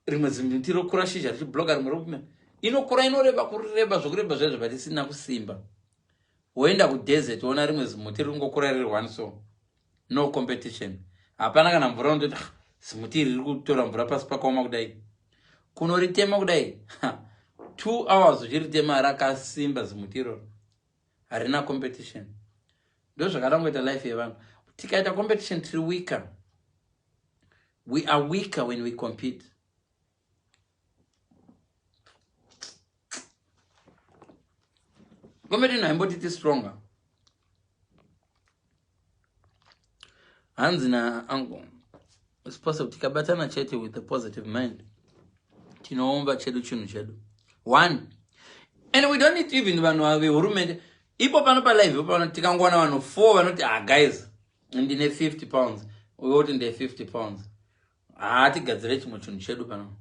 rimwe zimuti rokura shizha richibloka rimwe rokume inokura inoreba kureba zvokureba zvaizvo but isina kusimba woenda kudesert woona rimwe zimuti riri kungokura riri one so no competition hapana kana mvura unototi ah, zimuti iri riri kutora mvura pasi pakaoma kudai kunoritema kudai 2 hours uchiritema rakasimba zimuti iroro harina competition ndozvakada kungoita life yevanhu tikaita competition tiri weaker we are weaker when we compete competition haimbotiti stronger hanzi na uncle it's possible tikabatana chete with a positive mind tinoomba chedu chinhu chedu one and we don't need even vanhu vehurumende ipo pano palive pano tikangowana vanhu four vanoti ah guys ndine 50 pounds uyo kuti ndine 50 pounds haatigadzire chimwe chinhu chedu pano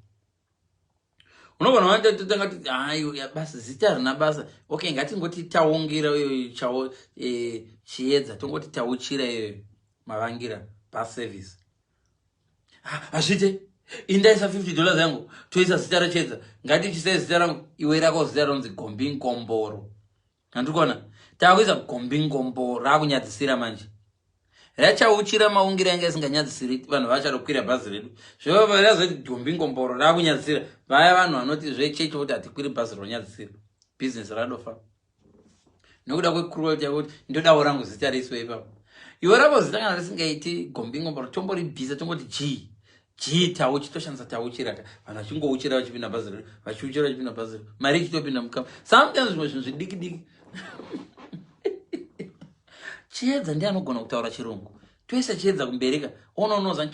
unogona watotanga kuti hayi basa zita harina basa okay ngatingoti taungira iyoyo chao e, chiedza tongoti tauchira iyoyo mavangira paservice hazviite indaisa 50 dollars yangu toisa zita rechiedza ngatichisai zita rangu iwe rako zita ronzi gombingomboro handiri kuona takuisa gombingombo rakunyadzisira manje rachauchira maungira yanga isinganyadzisiri vanhu vacharokwira bhazi redu zverazoti gombingomboro rakunyadzisira vaya vanhu vanoti zvechechi voti hatikwiri bhazi ronyadzisira bhizinesi radofa nokuda kwecruelty yako kuti ndodawo rangu zita riiswe ipapo iwe rako zita kana risingaiti gombingomboro tomboribvisa tongoti g g tauchi toshandisa tauchiraka vanhu vachingouchira vachipinda bhazi redu vachiuchira vachipinda bhazi redu mari ichitopinda mukama sometimes zvimwe zvinhu zvidiki diki chiedza ndiye anogona kutaura chirungu toisa chiedza kumbereka ononoza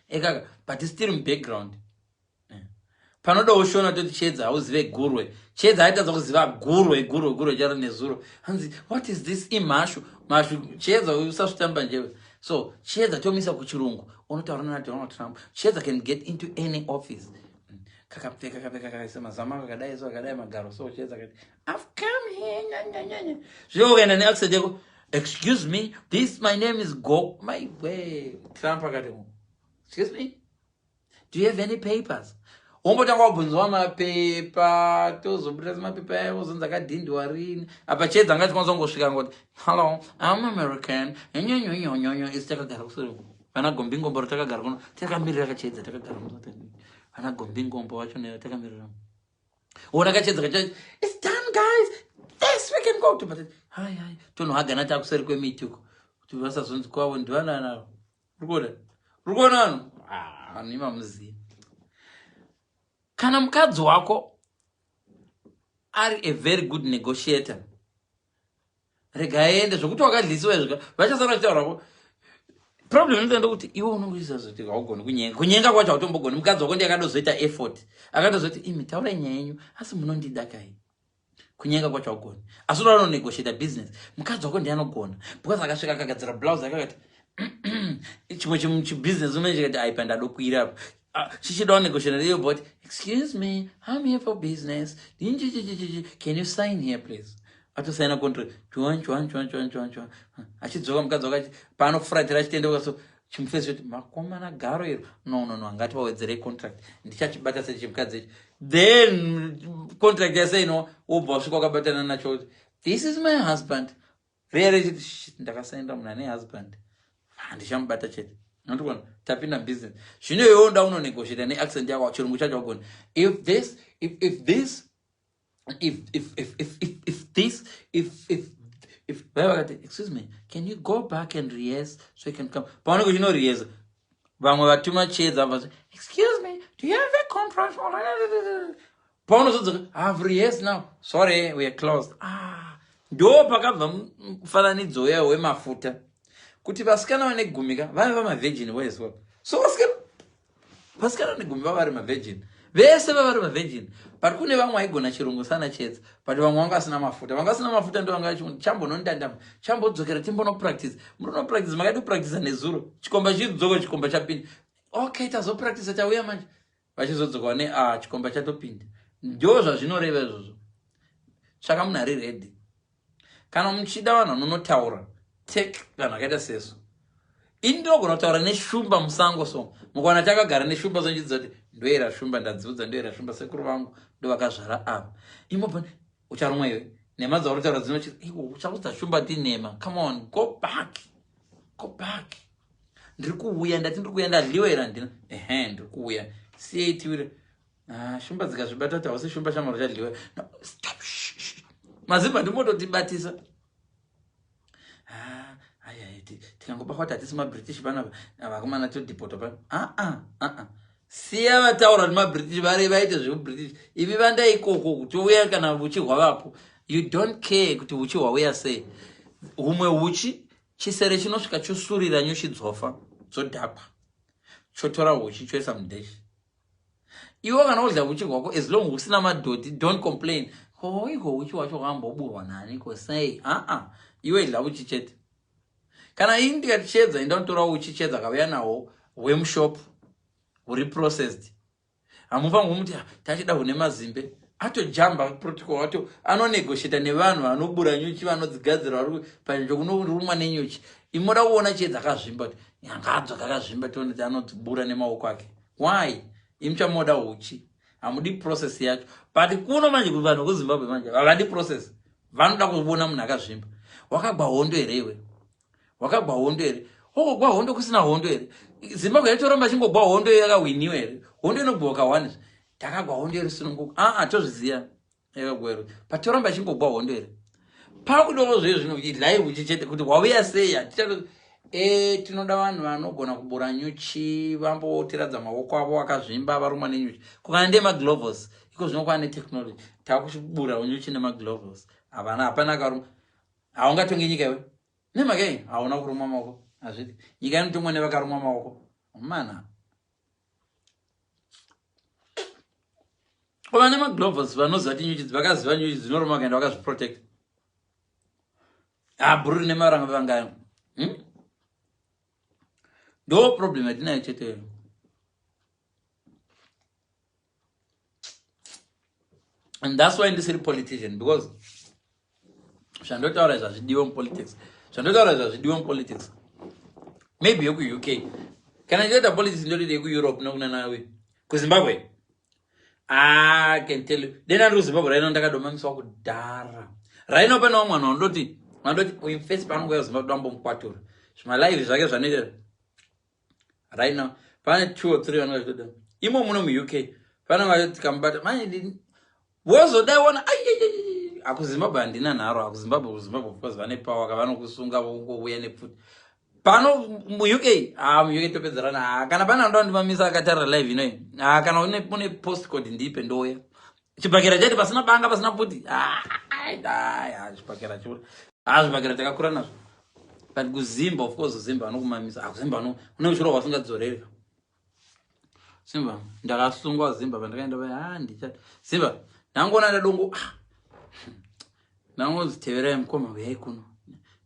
ekaka but still mubackground eh. Panodawo Shona toti Chiedza hauzive gurwe. Chiedza aitadza kuziva gurwe, gurwe, gurwe charo nezuro. Hanzi, what is this imhashu? Mhashu, Chiedza usasvitamba njeve. So, Chiedza tomisa kuchirungu. Unotaura na Donald Trump. Chiedza can get into any office. Kakapfeka, kakapfeka, kakaisa mazama kakadai so, kakadai magaro so, Chiedza kati, I've come here, nya, nya, nya, nya. Zvino ukaenda neaccent yako, excuse me, this my name is Go. My way. Trump akati, excuse me, do you have any papers? Wombotanga wabvunzwa mapepa, tozobuda mapepa ayo, wozonzi akadhindwa rini. Apa Chiedza anga achikwanisa kungosvika ngoti, hello, I'm American. Nyonyonyonyonyo, isu takagara kuseri. Vana Gombingomboro takagara kuno, takamirira kaChiedza takagara kuno. Vana Gombingombo vacho ne takamirira. Wona kaChiedza kacha, it's done guys. Yes, we can go to but hi hi. Tonohagana takuseri kwemiti uko. Kuti vasazonzi kwavo ndivanana. Uri kuona? Uri kuona vanhu? Ah, vanhu imamuziva. Kana mukadzi wako ari a very good negotiator, rega aende. Zvokuti wakadlisiwa izvo vachasara vachitaurako. Problem inoita ndokuti iwe unongoisa zoti haugoni kunyenga. Kunyenga kwacho hautombogoni. Mukadzi wako ndiye akatozoita effort, akatozoti imi taurai nyaya yenyu, asi munondida kai. Kunyenga kwacho haugoni, asi unoda unonegotiata business. Mukadzi wako ndiye anogona because akasvika akagadzira blouse akakati chimwe chibusiness umene chikati aipa ndadokwira apa. Ah, chichida kunegotiata iyo, but excuse me, I'm here for business. Can you sign here, please? Atosaina contract, chuan chuan chuan chuan chuan chuan. Achidzoka mukadzi wake paanofuratira achitendeuka, so chimufesi choti makomana garo iro, no no no, angati vawedzerei contract, ndichachibata sechimukadzi ichi. Then contract yasainwa, wobva wasvika wakabatana nacho, this is my husband. Rere chiti ndakasainira munhu ane husband, handichamubata chete. Notikuona tapinda business. Zvino iwewo nda unonegotiata neaccent yako, chirungu chacho wagona. If this, if this, if this, if vai vakati, excuse me, can you go back and rehearse so you can come? Paunenge uchinorihesa, vamwe vatuma Chiedza va, excuse me, do you have a contract? Paunozodzoka, have rehearsed now, sorry, we are closed. Ah, ndo pakabva mufananidzo uya wemafuta kuti vasikana vane gumi ka vaiva mavirgin as well. So vasikana vane 10 vava vari mavirgin vese, vava vari mavirgin, but kune vamwe vaigona chirungu sana Chiedza, but vamwe vanga vasina mafuta. Vanga vasina mafuta ndo vanga chambonondandama, chambodzokera timbonopractice. Munonopractice, makadi kupractice nezuro, chikomba chidzoka, chikomba chapinda. Okay, tazopractice, tauya manje. Vachizodzoka ne a chikomba chatopinda. Ndo zvazvinoreva izvozvo. Tsvaka munhu ari ready. Kana muchida vanhu vanonotaura, take vanhu vakaita sesu. Ini ndinogona kutaura neshumba musango. So mukaona takagara neshumba, sonchidza kuti ndoera shumba, ndadziudza ndoera shumba, sekuru vangu ndo vakazvara ava. Imobva ucharumwa iwe, nhema dzauri kutaura dzinochi iwo uchaudza shumba ti nhema. Come on, go back, go back. Ndiri kuuya, ndati ndiri kuuya, ndadliwa here? Handina. Ehe, ndiri kuuya, siyei tiwire. Ah, shumba dzikazvibata kuti hausi shumba, shamwari, uchadliwa. No, stop. Mazimba ndimototibatisa. Ah, tikangobatwa kuti hatisi maBritish panapa, vakomana todhipotwa pano. Aa ah, aa, siya vataura kuti maBritish vari vaite zveuBritish. Imi vanda ikoko kuti uya kana uchi hwavapo. You don't care kuti uchi hwauya sei. Humwe uchi chisere chinosvika chosurira nyuchi, dzofa, dzodhakwa, chotora uchi choisa mudheshi. Iwe kana udya uchi hwako, as long usina madhoti, don't complain. Ko iko uchi hwacho hwamboburwa nani ko sei? Aa, iwe idya uchi chete. Kana ini ndikati Chiedza enda unotora uchi, Chiedza akauya nahwo hwemushop huri processed, hamufangi kumuti ah, tachida hune mazimbe. Atojamba protocol, ato anonegotiata nevanhu vanobura nyuchi, vanodzigadzira, vari panzvimbo kunorumwa nenyuchi. Imoda kuona Chiedza akazvimba kuti nyangadzwa kakazvimba, tione kuti anodzibura nemaoko ake. Why? Imuchamoda uchi, hamudi process yacho. But kuno manje kuvanhu vekuZimbabwe manje havadi process, vanoda kuona munhu akazvimba. Wakagwa hondo here iwe? Wakagwa hondo here? Wakagwa hondo kusina hondo here? Zimbabwe yaitoramba chingogwa hondo yakahwiniwa here? Hondo inogwa kawani. Takagwa hondo yerusununguko, aa, tozviziva yakagwa here? Patoramba chingogwa hondo here? Pakudovo zve zvino idlai uchi chete. Kuti wauya sei haticha. Tinoda vanhu vanogona kubura nyuchi, vambotiradza maoko avo akazvimba, varumwa nenyuchi. Kukana ndemaglovos iko zvino kwava netechnology, takubura nyuchi nemaglovos. Havana, hapana akaruma. Haungatongi nyika iwe nemhaka iyi, hauna kurumwa maoko. Hazviti nyika inotongwa nevakarumwa maoko mana. Vane maglovers vanoziva kuti nyuchi vakaziva nyuchi dzinoruma vakaenda vakazviprotect. Ah, bhuru rine maranga vangani? Ndo problem yatinayo chete. And that's why ndisiri politician, because zvandotaura izvi hazvidiwe mupolitics. Zvandotaura izvi hazvidiwe mupolitics. Maybe yekuUK. Kana ndichoita politics ndotoita yekuEurope nokunanawe. KuZimbabwe. I can tell you. Then andiri kuZimbabwe right now ndakadomamiswa kudhara. Right now pane vamwe vanhu vanondoti uyu mfesi paanongouya kuZimbabwe toambomukwatura. Zvimalive zvake zvanoita right now pane 2 or 3 vanenge vachitoda. Imo muno muUK pane vachoti tikamubata manje wozodai wona akuZimbabwe handina nharo akuZimbabwe kuZimbabwe because vane power kavanokusunga vongouya nepfuti. Pano muUK, ah, muUK topedzerana. Ah, kana pane anoda kundimamisa akatarira live inoyi, ah, kana une postcode ndipe ndouya. Chibhakera chete pasina banga pasina pfuti. Ah, ah, chibhakera chete. Ah, zvibhakera takakura nazvo. But kuZimba, of course, kuZimba anokumamisa. Ah, kuZimba une uchirohwa usingadzoreri. Zimba ndakasungwa Zimba pandakaenda paya, ah, ndicha Zimba ndangoona ndadongo, ah, ndangonzi teverai mukoma uyai kuno.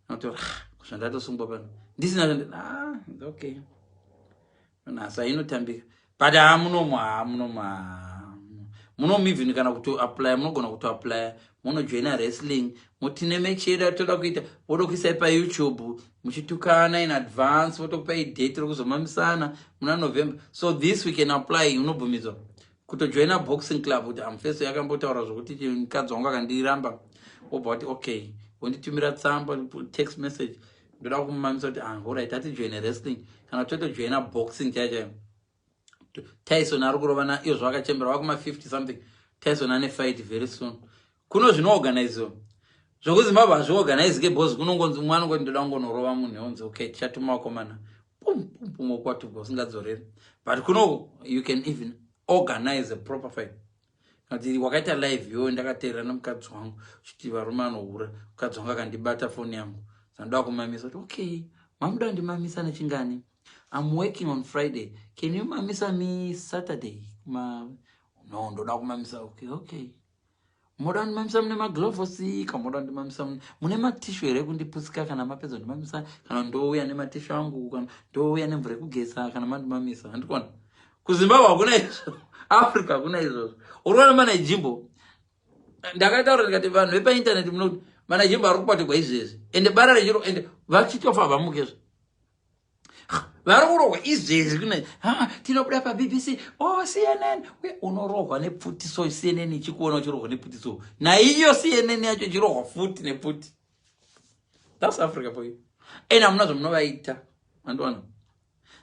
Ndinotaura, ah, zvandatosungwa pano ndisina, ah, okay, nhasa inotambika. But haa munomu, haa munomu, haa munomu, even kana kutoapply, munogona kutoapplya munojoina wrestling, mutine match yedu toda kuita, votokuisai paYouTube muchitukana in advance, votokupai date rekuzomamisana muna November. So this we can apply, unobvumidzwa kutojoina boxing club kuti amufeso yakambotaura zvokuti mukadzi wangu akandiramba, wobva wati okay, wonditumira tsamba, text message, ndoda kumumamisa kuti ah, alright, atijoine wrestling kana totojoina boxing chaiyo chaiyo. Tyson ari kurova na iyo zvakachembera vakuma 50 something. Tyson ane fight very soon. Kuno zvinoorganiziwa, zvokuZimbabwe hazviorganizike because kunongonzi umwe anongoti ndoda kungonorova munhu, onzi okay, tichatuma vakomana, pum pum pum, wokwatugwa usingadzoreri. But kuno you can even organize a proper fight. Kuti wakaita live iyoyo, ndakateerera nemukadzi wangu uchiti varume anohura, mukadzi wangu akandibata foni yangu, zandoda kumamisa, kuti okay, mamuda ndimamisa nechingani? I'm working on Friday, can you mamisa me Saturday? Ma no, ndoda kumamisa. Okay, moda ndimamisa mune maglovosi ka moda ndimamisa mune matishu here kundipusika kana mapedza ndimamisa, kana ndouya nematishu angu, kana ndouya nemvura yekugeza kana mandimamisa? Handikuona kuZimbabwe hakuna izvo, Africa hakuna izvozvo. Uriona manaijimbo, ndakataura ndikati vanhu vepaintaneti munoti manaijimbo ari kubatirwa izvezvi, ende bara rechiro, ende vachitofa vamukezvo vari kurohwa izvezvi. Kune tinobuda paBBC, oh, CNN, uye unorohwa nepfuti. So CNN ichikuona uchirohwa nepfuti, so naiyo CNN yacho ichirohwa futi nepfuti. That's Africa for you. And hamuna zvamunovaita, andiona.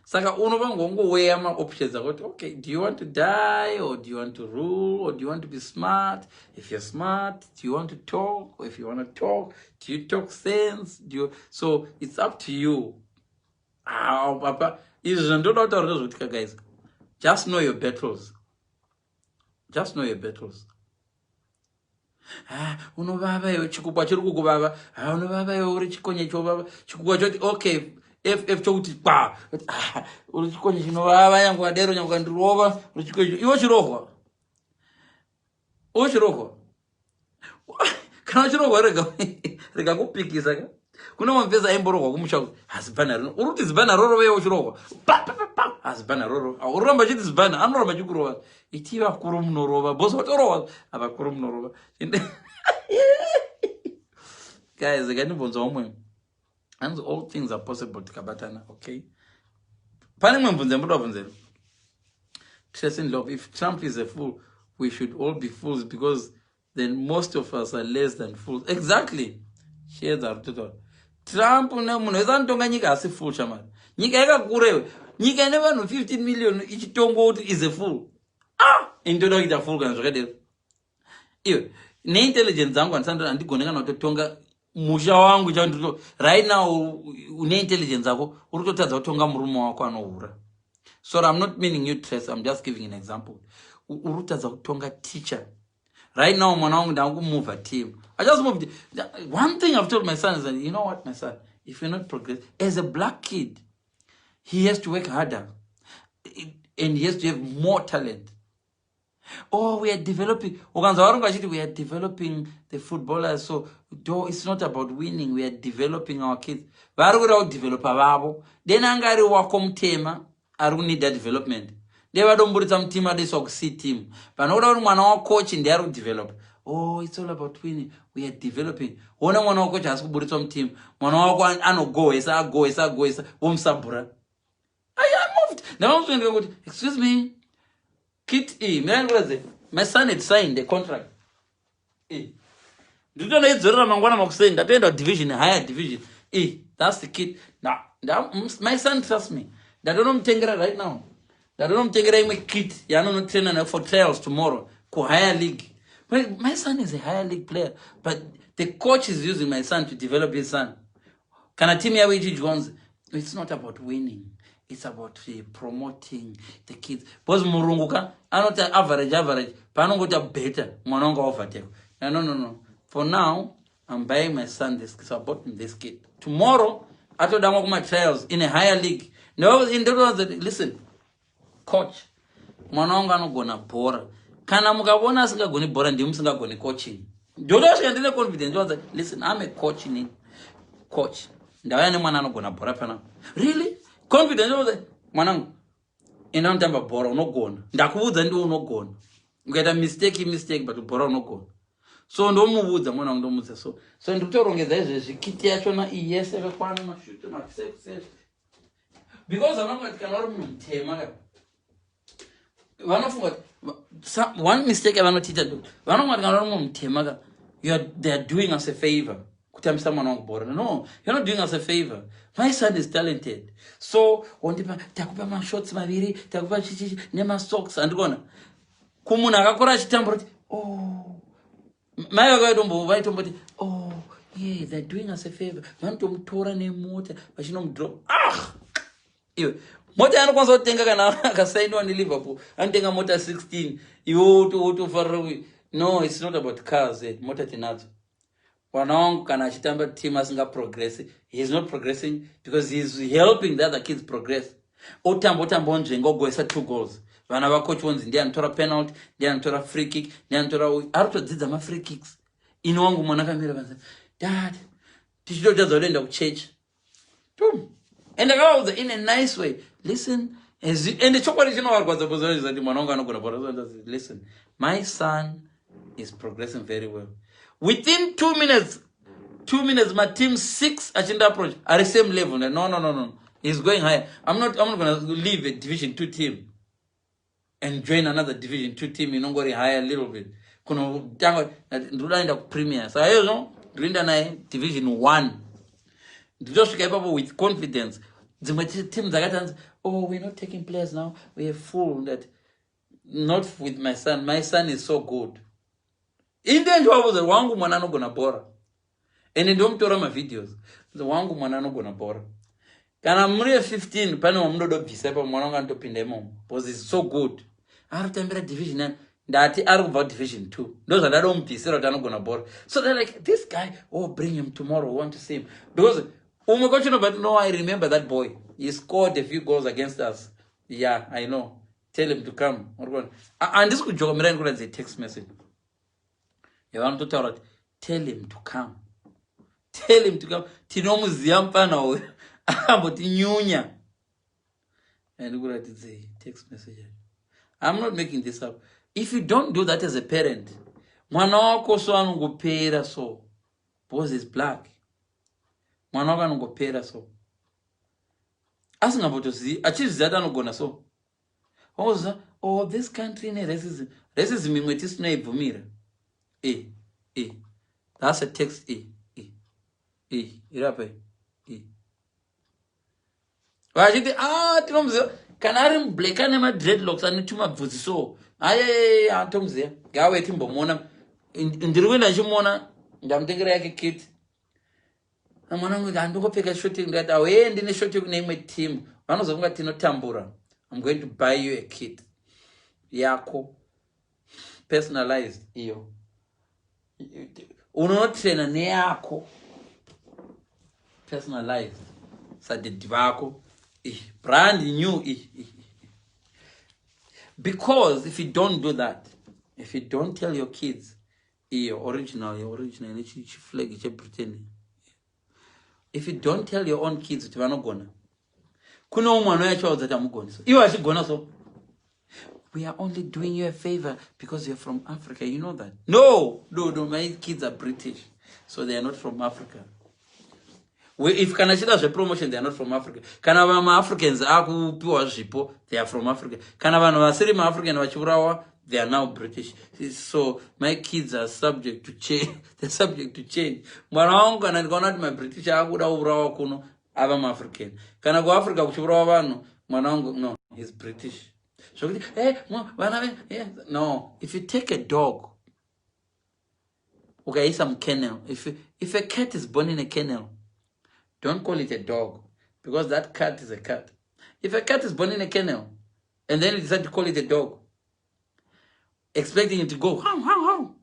Saka unovangongoweya maoptions akuti okay, do you want to die or do you want to rule or do you want to be smart? If you're smart, do you want to talk? Or if you want to talk, do you talk sense? Do you... So it's up to you. Ah, papa, izvi zvandoda kutaura ndezvokuti ka guys, just know your battles, just know your battles. Ah, unovava iwe, chikukwa chiri kukuvava. Ah, unovava iwe, uri chikonye chovava. Chikukwa choti okay, ff chokuti kwa, ah, uri chikonye chinovava, nyange wadero, nyange kandirova, uri chikonye. Iwe chirohwa, uchirohwa, kana uchirohwa rega kupikisa ka. Kune mapfesa aimborohwa kumusha, hazibhana rino, uri kuti zibhana rorova, uchirohwa pa pa pa, hazibhana rorova, uroramba chiti zibhana, anoramba chikurova. Iti vakuru munorova boss, watorohwa, avakuru munorova. Guys, ngandibvunza umwe hanzi all things are possible tikabatana. Okay, pane imwe mubvunzo yamboda kubvunzera. Tracing love, if Trump is a fool, we should all be fools, because then most of us are less than fools. Exactly, shedza ari kutotaura Trump nemunhu wese anotonga nyika asi fool. Shamari, nyika yakakurewe, nyika ine vanhu 15 million ichitongwa kuti is a fool. Ah, ini toda kuita fool kana zvakadero. Iwe neintelligence dzangu handigone kana kutotonga musha wangu chandito right now. Une intelligence yako, uri kutotadza kutonga murume wako anohura. Sorry, I'm not meaning you, Trace, I'm just giving an example. Uri kutadza kutonga teacher right now. Mwana wangu ndakumova team, I just moved. One thing I've told my son is that, you know what, my son, if you're not progress as a black kid, he has to work harder and he has to have more talent. Oh, we are developing. Ukanzwa varungu vachiti, "We are developing the footballers," so do it's not about winning, we are developing our kids. Vari kuda kudevelopa vavo. Then anga ari wako mutema ari kuneeda development, de vadomburitsa muteam, adoiswa kuC team. Vanokuda kuti mwana wacoach ndiye ari kudevelopa. Oh, it's all about winning, we are developing. Ona mwana wacoach haasi kuburitswa muteam, mwana wako anogohwesa, agohwesa, agohwesa, vomusabhura. I moved. Ndavamusoendeka kuti, "Excuse me, kit e mirandikuradze." My son had signed a contract e nditonoidzorera mangwana makuseni. Ndatoenda kudivision, higher division e that's the kit. My son, trust me, ndatonomutengera right now. Ndatonomutengera imwe kit yaanonotraina nayo for trials tomorrow kuhigher league. But my son is a higher league player, but the coach is using my son to develop his son. Kana timu yavo ichidyonzi, it's not about winning, it's about promoting the kids, because murungu ka anoti average, average, paanongota better mwana wanga overtake. No, for now I'm buying my son this. So I bought him this kit. Tomorrow atodamwa kumatrials in a higher league. Ndotoanza, "Listen, coach, mwana wangu anogona bhora. Kana mukavona asingagoni bhora, ndimi musingagoni coaching." Ndotosvika ndine confidence, ndoanza, "Listen, I'm a coach inini, coach. Ndauya nemwana anogona bhora panapa." Really confident. Ndoanza, "Mwanangu, enda unotamba bhora, unogona. Ndakuudza, ndiwo unogona. Ukaita mistake, mistake, but bhora unogona." So ndomuudza mwana wangu, ndomuudza. So ndikutorongedza izvezvi kit yachona iyi yese yakakwana, mashuti, masekusese, because vanongati kana uri munhu mutema ka, vanofunga kuti one mistake yavanotiita, vanonga kuti kana uri munhu mutema ka, they are doing us a favor kutambisa mwana wangu bhora. No, you're not doing us a favor. My son is talented. So wondipa, takupa mashorts maviri, takupa chichichi nemasocks. Handikuona kumunhu akakura achitambura kuti, oh, mai vakaitombo vaitomboti, "Oh yeah, they're doing us a favor." Vanotomutora nemota vachinomudrop. Ah, iwe, mota yaanokwanisa kutenga kana akasainiwa neLiverpool, anotenga mota 16. Iwe wotofarira. No, it's not about cars. Mota tinadzo. Mwana wangu kana achitamba team asingaprogress, he is not progressing because he is helping the other kids progress. Otamba, otamba, onzvenga, ogoisa two goals. Vana vacoach vonzi ndiye anotora penalty, ndiye anotora free kick, ndiye anotora uyu. Ari kutodzidza mafree kicks. Ini wangu mwana akamira panze, "Dad, tichitotadza kutoenda kuchechi." And ndakavaudza in a nice way, "Listen," ende chokwadi chinovarwadza kuti mwana wangu anogona bhora. "Listen, my son is progressing very well." Within 2 minutes, 2 minutes, mateam six achinda approach ari same level. No, he's going higher. I'm not gonna leave a division two team and join another division two team inongori higher a little bit. Kunotanga ndinoda enda kupremier. Saka izvo ndinoenda naye division one. Nditosvika ipapo with confidence. Dzimwe team dzakati anzi, "Oh, we're not taking players now, we are full." That not with my son. My son is so good. Inde ndiwabuza, wangu mwana anogona bhora, ende ndomutora mavideos. Wangu mwana anogona bhora. Kana muri ye15, pane wamunodobvisa ipapo, mwana wangu anotopinda imomo because is so good. Ari kutambira division nine. Ndati ari kubva kudivision two, ndo zvandadomubvisira kuti anogona bhora. So they're like, "This guy, oh, bring him tomorrow, we want to see him," because umwe kwachinobva, "No, I remember that boy. He scored a few goals against us. Yeah, I know. Tell him to come." Handisi kujoka. Mirai ndikuratidze text message yavanototaura kuti, "Tell him to come, tell him to come. Tinomuziva mufana uyu, akambotinyunya." Andikuratidzei text message yacho. I'm not making this up. If you don't do that as a parent, mwana wako so anongopera. So because is black, mwana wako anongopera. So asingambotozivi, achizviziva kuti anogona. So oza, oh, this country ine racism. Racism imwe tisinoibvumira. E that's a text. E irapa e vachiti, "Ah, tinomuziva kana ari mublack, ane madreadlocks, ane tumabvudzi." So aye, tomuziva, ngauye timbomuona. Ndiri kuenda ndichimuona. Ndamutengera yake kit. Mwana wangu handingopfeka shoti. Ndikati, "Awe, ndine shoti kune imwe team, vanozofunga tinotambura. I'm going to buy you a kit yako personalized, iyo unonotraina neyako personalized sadaddy vako, brand new." Because if you don't do that, If you don't tell your kids, iyo original, original nechiflag cheBritain. If you don't tell your own kids kuti vanogona, kune umwe anouya achivaudza kuti hamugoni, so ivo achigona. So we are only doing you a favor because you're from Africa, you know that. No, my kids are British, so they are not from Africa. If kana chida zvepromotion, they are not from Africa. Kana vamaAfricans akupiwa zvipo, they are from Africa. Kana vanhu vasiri maAfrican vachiurawa, they are now British. So my kids are subject to change. They're subject to change. Mwana wangu, kana ndikaona kuti maBritish akuda kuurawa kuno, ava maAfrican. Kana kuAfrica kuchiurawa vanhu, mwana wangu, no, he's British. Zvokuti vana ve, no. If you take a dog, ukaisa mukennel, if a cat is born in a kennel, don't call it a dog, because that cat is a cat. If a cat is born in a kennel and then you decide to call it a dog, expecting it to go how how how,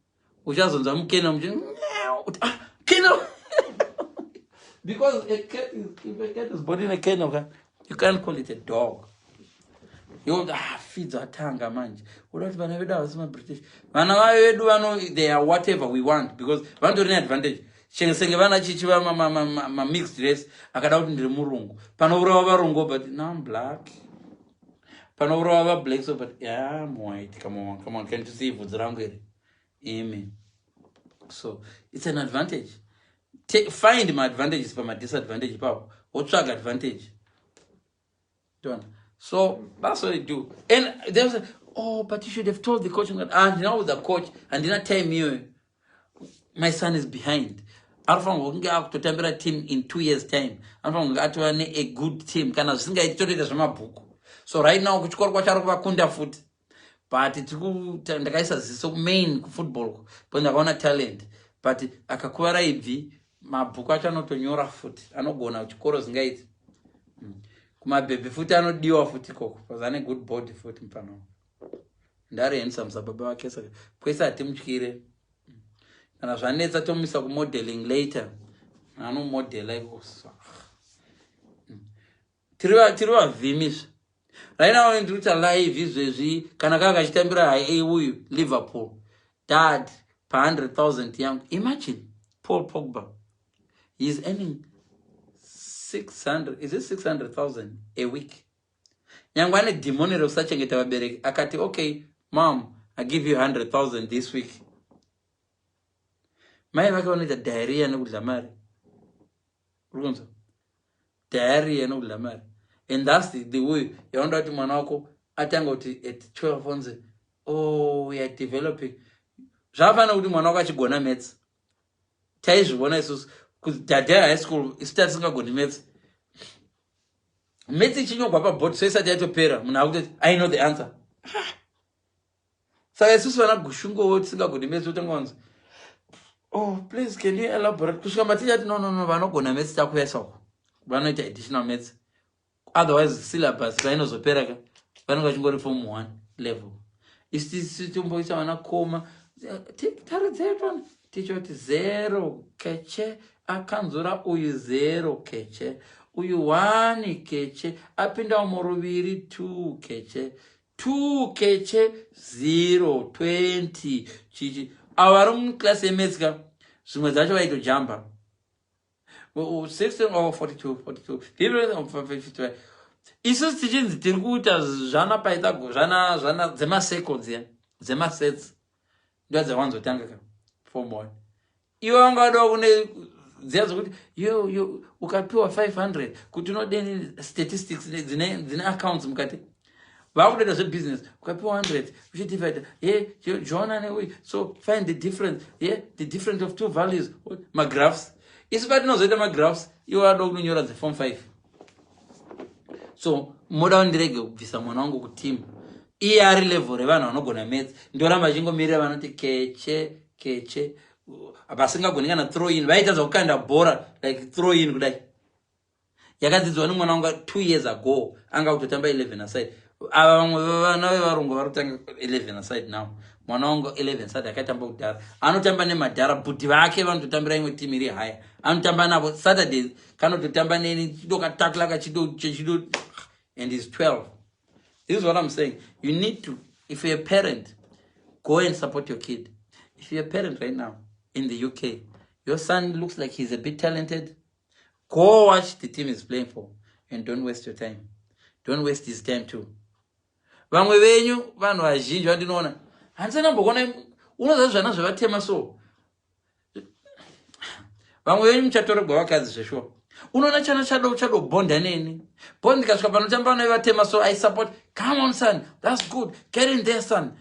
uchazonzwa mukennel muchi, ah, kennel, because a cat is if a cat is born in a kennel, you can't call it a dog. Yo, ah, Fidzo atanga manje uda kuti vana vedu havasi maBritish. Vana vavedu vano, they are whatever we want, because vanotori neadvantage senge vana chichi mamixed race. Akada kuti ndiri murungu, panourawa varungu, but now I'm black. Panourawa vablack, so, but yeah, I'm white. Come on, come on, can't you see bvudzi rangu iri imi? So it's an advantage. Find maadvantages pamadisadvantage ipapo, wotsvaga advantage. Done. So that's what they do. And they was like, "Oh, but you should have told the coach." Ah, ndinaudza coach, handina time iyoyo. My son is behind. Anofanirwa kunge akutotambira team in 2 years' time. Anofanirwa kunge atova nea good team. Kana zvisingaiti, totoita zvemabhuku. So right now kuchikoro kwacho ari kuvakunda futi, but ndakaisa ziso kumain kufootball because ndakaona talent, but akakuvara ibvi, mabhuku acho anotonyora futi, anogona chikoro zingaiti. Kumabhebhi futi anodiwa futi ikoko because ane good body futi. Mufana ndari handsome sababa vake, saka kwese hatimutyire. Kana zvanetsa, tomuisa kumodeling later, anomodela ikoko. Tiri vavhimisva right now. Ndiri kuita live izvezvi. Kana kava kachitambira hai uyu Liverpool, dad, pa100 000 yangu. Imagine Paul Pogba, he is earning 600, is it 600,000 a week? Nyange ane dhimoni rekusachengeta vabereki, akati, "Okay mom, I give you 100,000 this week." Mai vake vanoita diarrhea nekudya mari. Uri kunzwa? Diarrhea nekudya mari. And that's the way yaunoda kuti mwana wako atanga kuti at 12 onzi, "Oh, we are developing." Zvakafanira kuti mwana wako achigona maths. Taizvivona isusu kudhadhera high school, isu tatisingagoni maths. Maths ichinyorwa pabhodi so isati yatopera, munhu akutoti, "I know the answer." Saka isusu vana gushungowo tisingagoni maths, otanga wanzi, "Oh, please, can you elaborate?" Kusvika maticha ati, No, vanogona maths takuyaisako, vanoita additional maths." Otherwise syllabus painozopera ka, vanenge vachingori form one level. Isi tomboisa vana koma taridzei tona tichoti zero keche akanzura uyu, zero keche uyu, one keche apinda muruviri, two keche, two keche, zero 20 chichi. Avo vari muklasi yemaths ka, zvimwe dzacho vaitojamba 16 or 42 42 55. Isusu tichinzi tiri kuita zvana Pythagoras, zvana zvana dzemacircle dziya, dzemasets, ndo dzawanzotanga ka form one. Iwe wangadawo kune dziya dzokuti yo ukapiwa 500 kuti unodeni, statistics dzine accounts mukati, vakutoita zvebusiness. Ukapiwa 100 uchidivida ye John ane uyu, so find the difference, ye the difference of two values, magraphs. Isu patinozoita magraphs, iwe wada kunonyora dzeform 5. So moda kundirege kubvisa mwana wangu kutimu, iye ari level revanhu vanogona maths? Ndoramba achingomirira vanoti keche keche, vasingagoni kana throw in. Vaita zvekukanda bhora like throw in kudai, yakadzidzwa nemwana wanga 2 years ago, anga kutotamba 11 aside. Ava vamwe vana vevarungu vari kutanga 11 aside now. Mwana wangu 11 side akatamba kudhara, anotamba nemadhara. Bhudhi vake vanototambira imwe timu iri haya, anotamba navo Saturday, kanototamba neni, chidokatakla kachido chido, and is 12. This is what I'm saying. You need to, if you're a parent, Go and support your kid. If you're a parent right now in the UK, your son looks like he's a bit talented, go watch the team he's playing for and don't waste your time. Don't waste his time too. Vamwe venyu, vanhu vazhinji vandinoona, handisana, unoziva, zvana zvevatema, so vamwe venyu muchatoregwa vakadzi zveshuwa. Unoona chana chado chadobhonda neni bond, ndikasvika panotamba vana vevatema, so I support. "Come on, son, that's good. Get in there, son."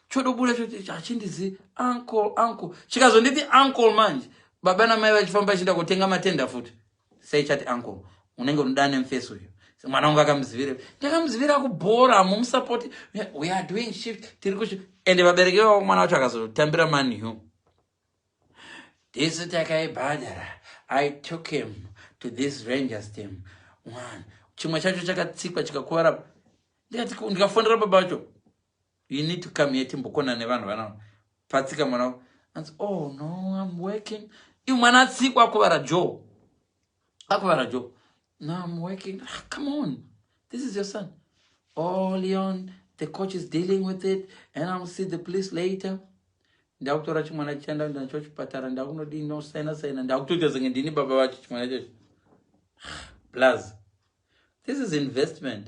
Chodobuda choti hachindizi uncle, uncle. Chikazonditi uncle manje, baba namai vachifamba vachienda kutenga matenda futi. Sei chati uncle? Unenge unoda nemufesi uyu. Mwana wangu akamuzivire, ndakamuzivira kubhora mumusapoti. We are doing shift, tiri kush ende vabereki vavo. Mwana wacho akazotambira Man U, "This takaibhadhara. I took him to this Rangers team." One chimwe chacho chakatsikwa, chikakuvara. Ndikati, ndikafonera baba vacho, "You need to come here, timbokona nevanhu vana patsika mwana." Anzi, "Oh no, I'm working." Iwe, mwana atsikwa, akuvara jaw, akuvara jaw. "No, I'm working." "Ah, come on, this is your son." "Oh Leon, the coach is dealing with it and I'll see the police later." Ndakutora chimwana chichanda nacho chipatara, ndakunodii, nosaina saina, ndakutoita senge ndini baba vacho. Chimwana chacho plus, this is investment.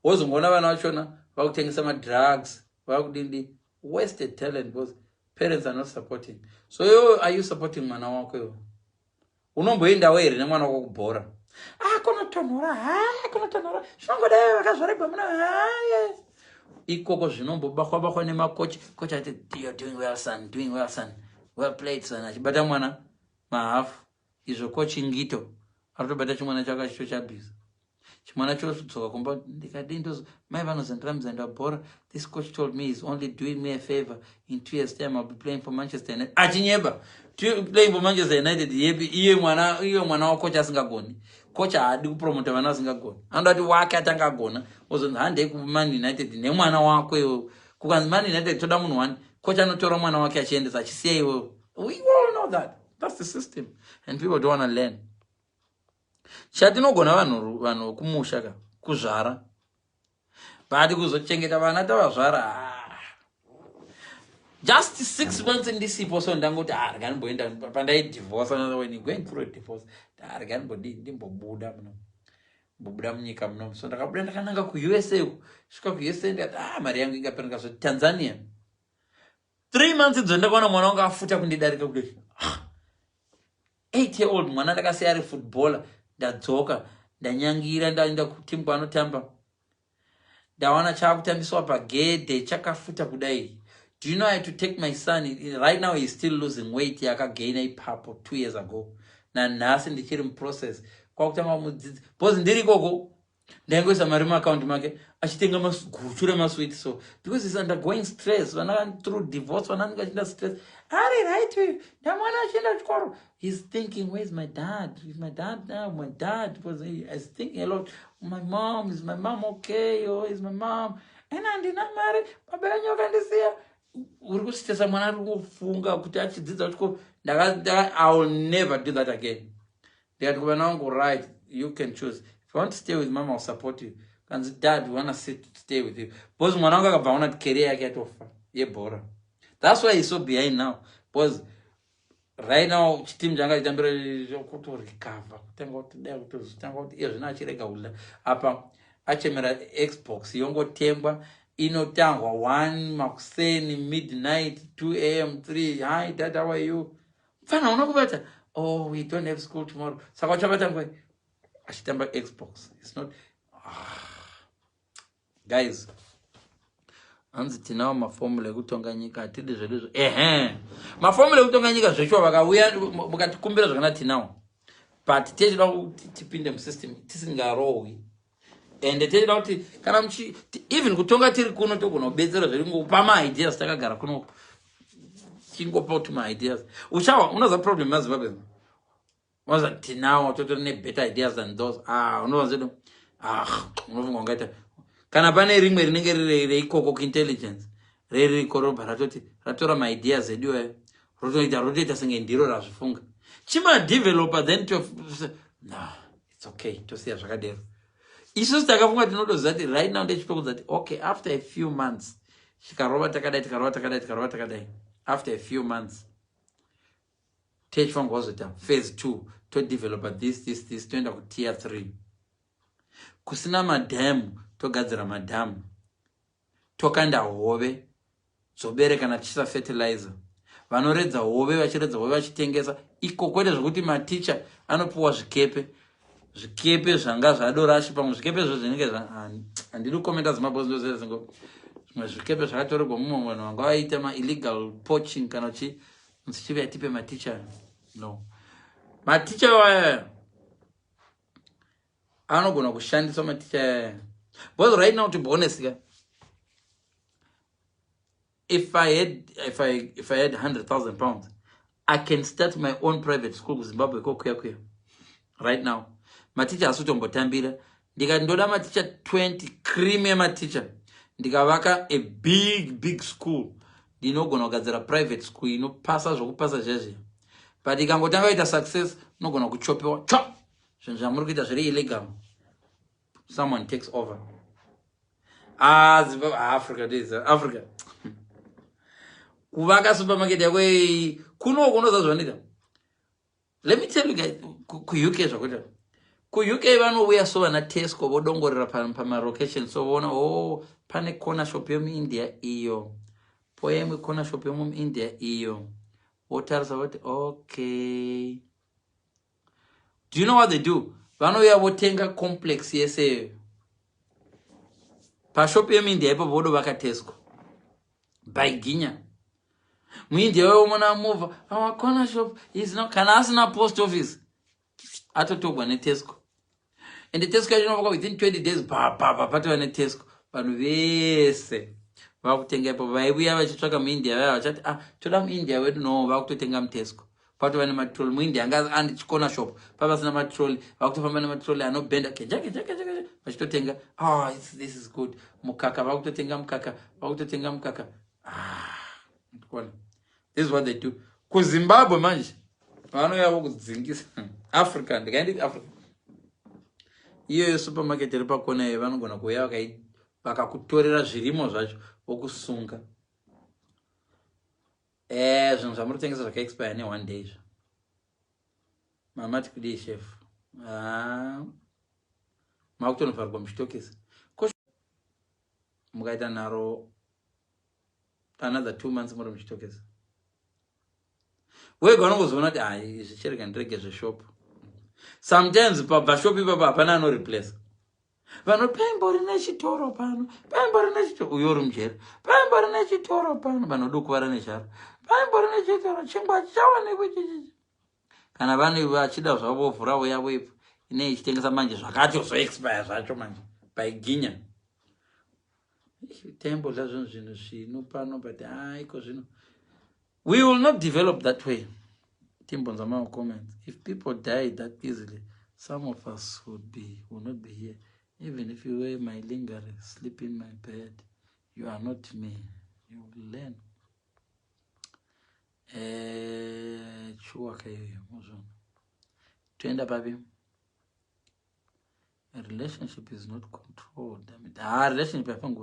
Wozongoona vana vachona vakutengesa madrugs, vakudindi, wasted talent because parents are not supporting. So iwe, are you supporting mwana wako? Iwe unomboendawo here nemwana wako kubhora? Ah, kunotonhora, ha, kunotonhora, zvinongodai vakazvaregwa muna haye ikoko, zvinombobahwa bahwa nemakochi. Kochi ati, "You're doing well, son, doing well, son, well played, son," achibata mwana mahafu. Izvo kochi ngito arikutobata chimwana chako achicho chabhiza. Chimwana chodzoka kumba, "Ndikadii ndozo mai vanozondirambiza ndabhora? This coach told me he's only doing me a favor. In 2 years' time I'll be playing for Manchester United." Achinyeba, playing for Manchester United yepi? Iye mwana, iye mwana wakocha asingagoni. Kocha haadi kupromota vana vasingagoni, anoda kuti wake atanga agona, ozonzi handei kuMan United nemwana wako. Iwewe, kukanzi Man United toda munhu one, kocha anotora mwana wake achiendesa, achisiya iwewe. We all know that that's the system and people don't want to learn. Chatinogona vanhu, vanhu vekumusha ka, kuzvara, but kuzochengeta vana tavazvara, ah. Just 6 months ndisipo, so ndangoti, ah, rega ndimboenda. Pandaidivorce, when you going through a divorce, ah, rega ndimbodii, ndimbobuda muno, mbobuda munyika muno. So ndakabuda, ndakananga kuUSA. Svika kuUSA, ndikati, ah, mari yangu ingapera. Ndikazoti Tanzania. 3 months idzo, ndakaona mwana wangu afuta kundidarika kudai. Ah, 8 year old mwana ndakasiya ari footballer. Ndadzoka, ndanyangira, ndaenda kutimu kwaanotamba, ndawana chaakutambiswa pagedhe, chakafuta kudai. Do you know I had to take my son? Right now he's still losing weight yakagaina ipapo 2 years ago. Nanhasi ndichiri muprocess kwakutanga mudzidzi, because ndiri ikoko ndaingoisa mari muakaunti make, achitenga guchu remasweet. So because he's undergoing stress, vana through divorce, vana vanenge vachienda stress, ari right, ndamwana achienda kuchikoro, he's thinking, "Where's my dad? Is my dad now? My dad?" Because he is thinking a lot. "My mom, is my mom okay? Oh, is my mom?" And handina mari, baba venyu vakandisiya. Uri kustressa mwana, ari kufunga kuti achidzidza kuchikoro. I will never do that again. Ndikati kuvana vangu, "Right, you can choose. If you want to stay with mama, I'll support you." Kanzi, "Dad, we wanna stay with you," because mwana wangu akabva aona kuti career yake yatofa yebhora. That's why he's so behind now, because right now chitimu changa chitambira kutorecover, kutanga kuti dai kutozotanga kuti iye zvino achirega kudla. Apa achemera Xbox, yongotengwa, inotangwa 1 makuseni, midnight, 2 a.m., 3, "Hi dad, how are you?" Mfana una kubata, "Oh, we don't have school tomorrow." Saka uchabata nguva achitamba Xbox. It's not, ah. Guys, hanzi tinawo maformula ekutonga nyika, hatidi zvedu izvo. Ehe, maformula ekutonga nyika zveshuwa, vakauya mukatikumbira zvakana, tinawo, but tichida kuti tipinde musystem tisingarohwi. Ende tichida kuti kana muchi even kutonga tiri kuno, togona kubetsera zviri ngokupa maideas takagara kuno, chingopa kuti maideas uchawa. Unoza problem maZimbabwe waza tinawo, totori nebetter ideas than those. Ah, unova zedu, ah, unofunga ungaita kana pane rimwe rinenge riri reikoko kuintelligence, reriko, robva ratoti ratora maideas edu ayo, rotoita, rotoita senge ndiro razvifunga, chimadeveloper, then to no, it's okay, tosiya zvakadero. Isusu takafunga, tinotoziva kuti right now ndechitokudza kuti okay, after a few months Chikarova takadai, tikarova takadai, tikarova takadai. After a few months tichifanirwa kuzoita phase two, todevelopa this, this, this, toenda kutier three. Kusina madhamu togadzira madhamu, tokanda hove dzoberekana, tichisa fertilizer, vanoredza hove vachiredza hove vachitengesa iko. Kwete zvokuti maticha anopiwa zvikepe, zvikepe zvanga zvadorashi pamwe zvikepe zvo zvinenge, handidi kukomenta Zimbabwe, zvimwe zvikepe zvakatorerwa mumwe vanhu vanga vaita maillegal poaching kana chi chive atipe maticha. No, maticha vaya anogona kushandiswa, maticha yaya, because right now, to be honest ka, if I had £100,000, I can start my own private school kuZimbabwe kokuya kuya. Right now maticha asi kutombotambira. Ndikati ndoda maticha 20, cream yematicha, ndikavaka a big, big school, ndinogona kugadzira private school inopasa zvokupasa zvezve. But ikangotanga kuita success, unogona kuchopewa cho zvinhu zvamuri kuita zviri illegal. Someone takes over. Ah, Zimbabwe, Africa, this Africa, kuvaka supermarket yako kunoko unoza zvanoita. Let me tell you guys, kuUK zvakuita, kuUK vanouya so vana Tesco vodongorera pamalocation, so voona, o oh, pane corner shop yomuIndia iyo, poimwe corner shop yomuIndia iyo, votarisa voti, "Okay." Do you know what they do? Vanouya votenga complex yeseyo pashopu yemuIndia ipapo, vodovaka Tesco baiginya. MuIndia weomona movha, "Our corner shop is not," kana asina post office atotogwa neTesco. Ende Tesco yacho inovakwa within 20 days, papapa patova neTesco. Vanhu vese vakutenga ipapo. Vaiuya vachitsvaka muIndia vaya vachati, "Ah, toda muIndia wedu." No, vakutotenga muTesco. Patova nematroli. MuIndia anga andi chicorner shop, pavasina matroli, vakutofamba nematroli anobhenda keja keja keja keja vachitotenga. Oh, this is good. Mukaka, vakutotenga mukaka, vakutotenga mukaka. Ah, this is what they do. KuZimbabwe manje vanouya vokudzingisa. Africa, ndikaenditi Africa iyoyo, supermarket iri pakona iyo, vanogona kuuya vakakutorera zvirimo zvacho, vokusunga. Zvinhu zvamuri kutengesa zvakaexpire neone day zvo. Mamati kudii, chef? Makutonovharwa muchitokisi. Mukaita nharo another 2 months muri muchitokisi, wega unongozoona kuti, "Hai, zvicherega, ndirege zveshop." Sometimes pabva shop ipapo hapana anoreplace. Vanhu, "Paimbori nechitoro pano, paimbori nechitoro." Uyo uri mujeri. "Paimbori nechitoro pano." Vanhu vadokuvara nezhara. "Paimbori nechitoro, chingwa chichawanikwi chichichi." Kana vane vachida zvavo vovhurawo yavo ipo inei ichitengesa manje zvakatozoexpire zvacho manje baiginya. Taimbodla zvinhu zvino pano, but aiko zvino we will not develop that way. Timbonzwa mamwe comments. If people die that easily, some of us would not be here. Even if you wear my lingerie, sleep in my bed, you are not me. You will learn. Chuwaka iyoyo muzvona. Toenda papi? A relationship is not controlled. I mean, ah, relationship yafangu.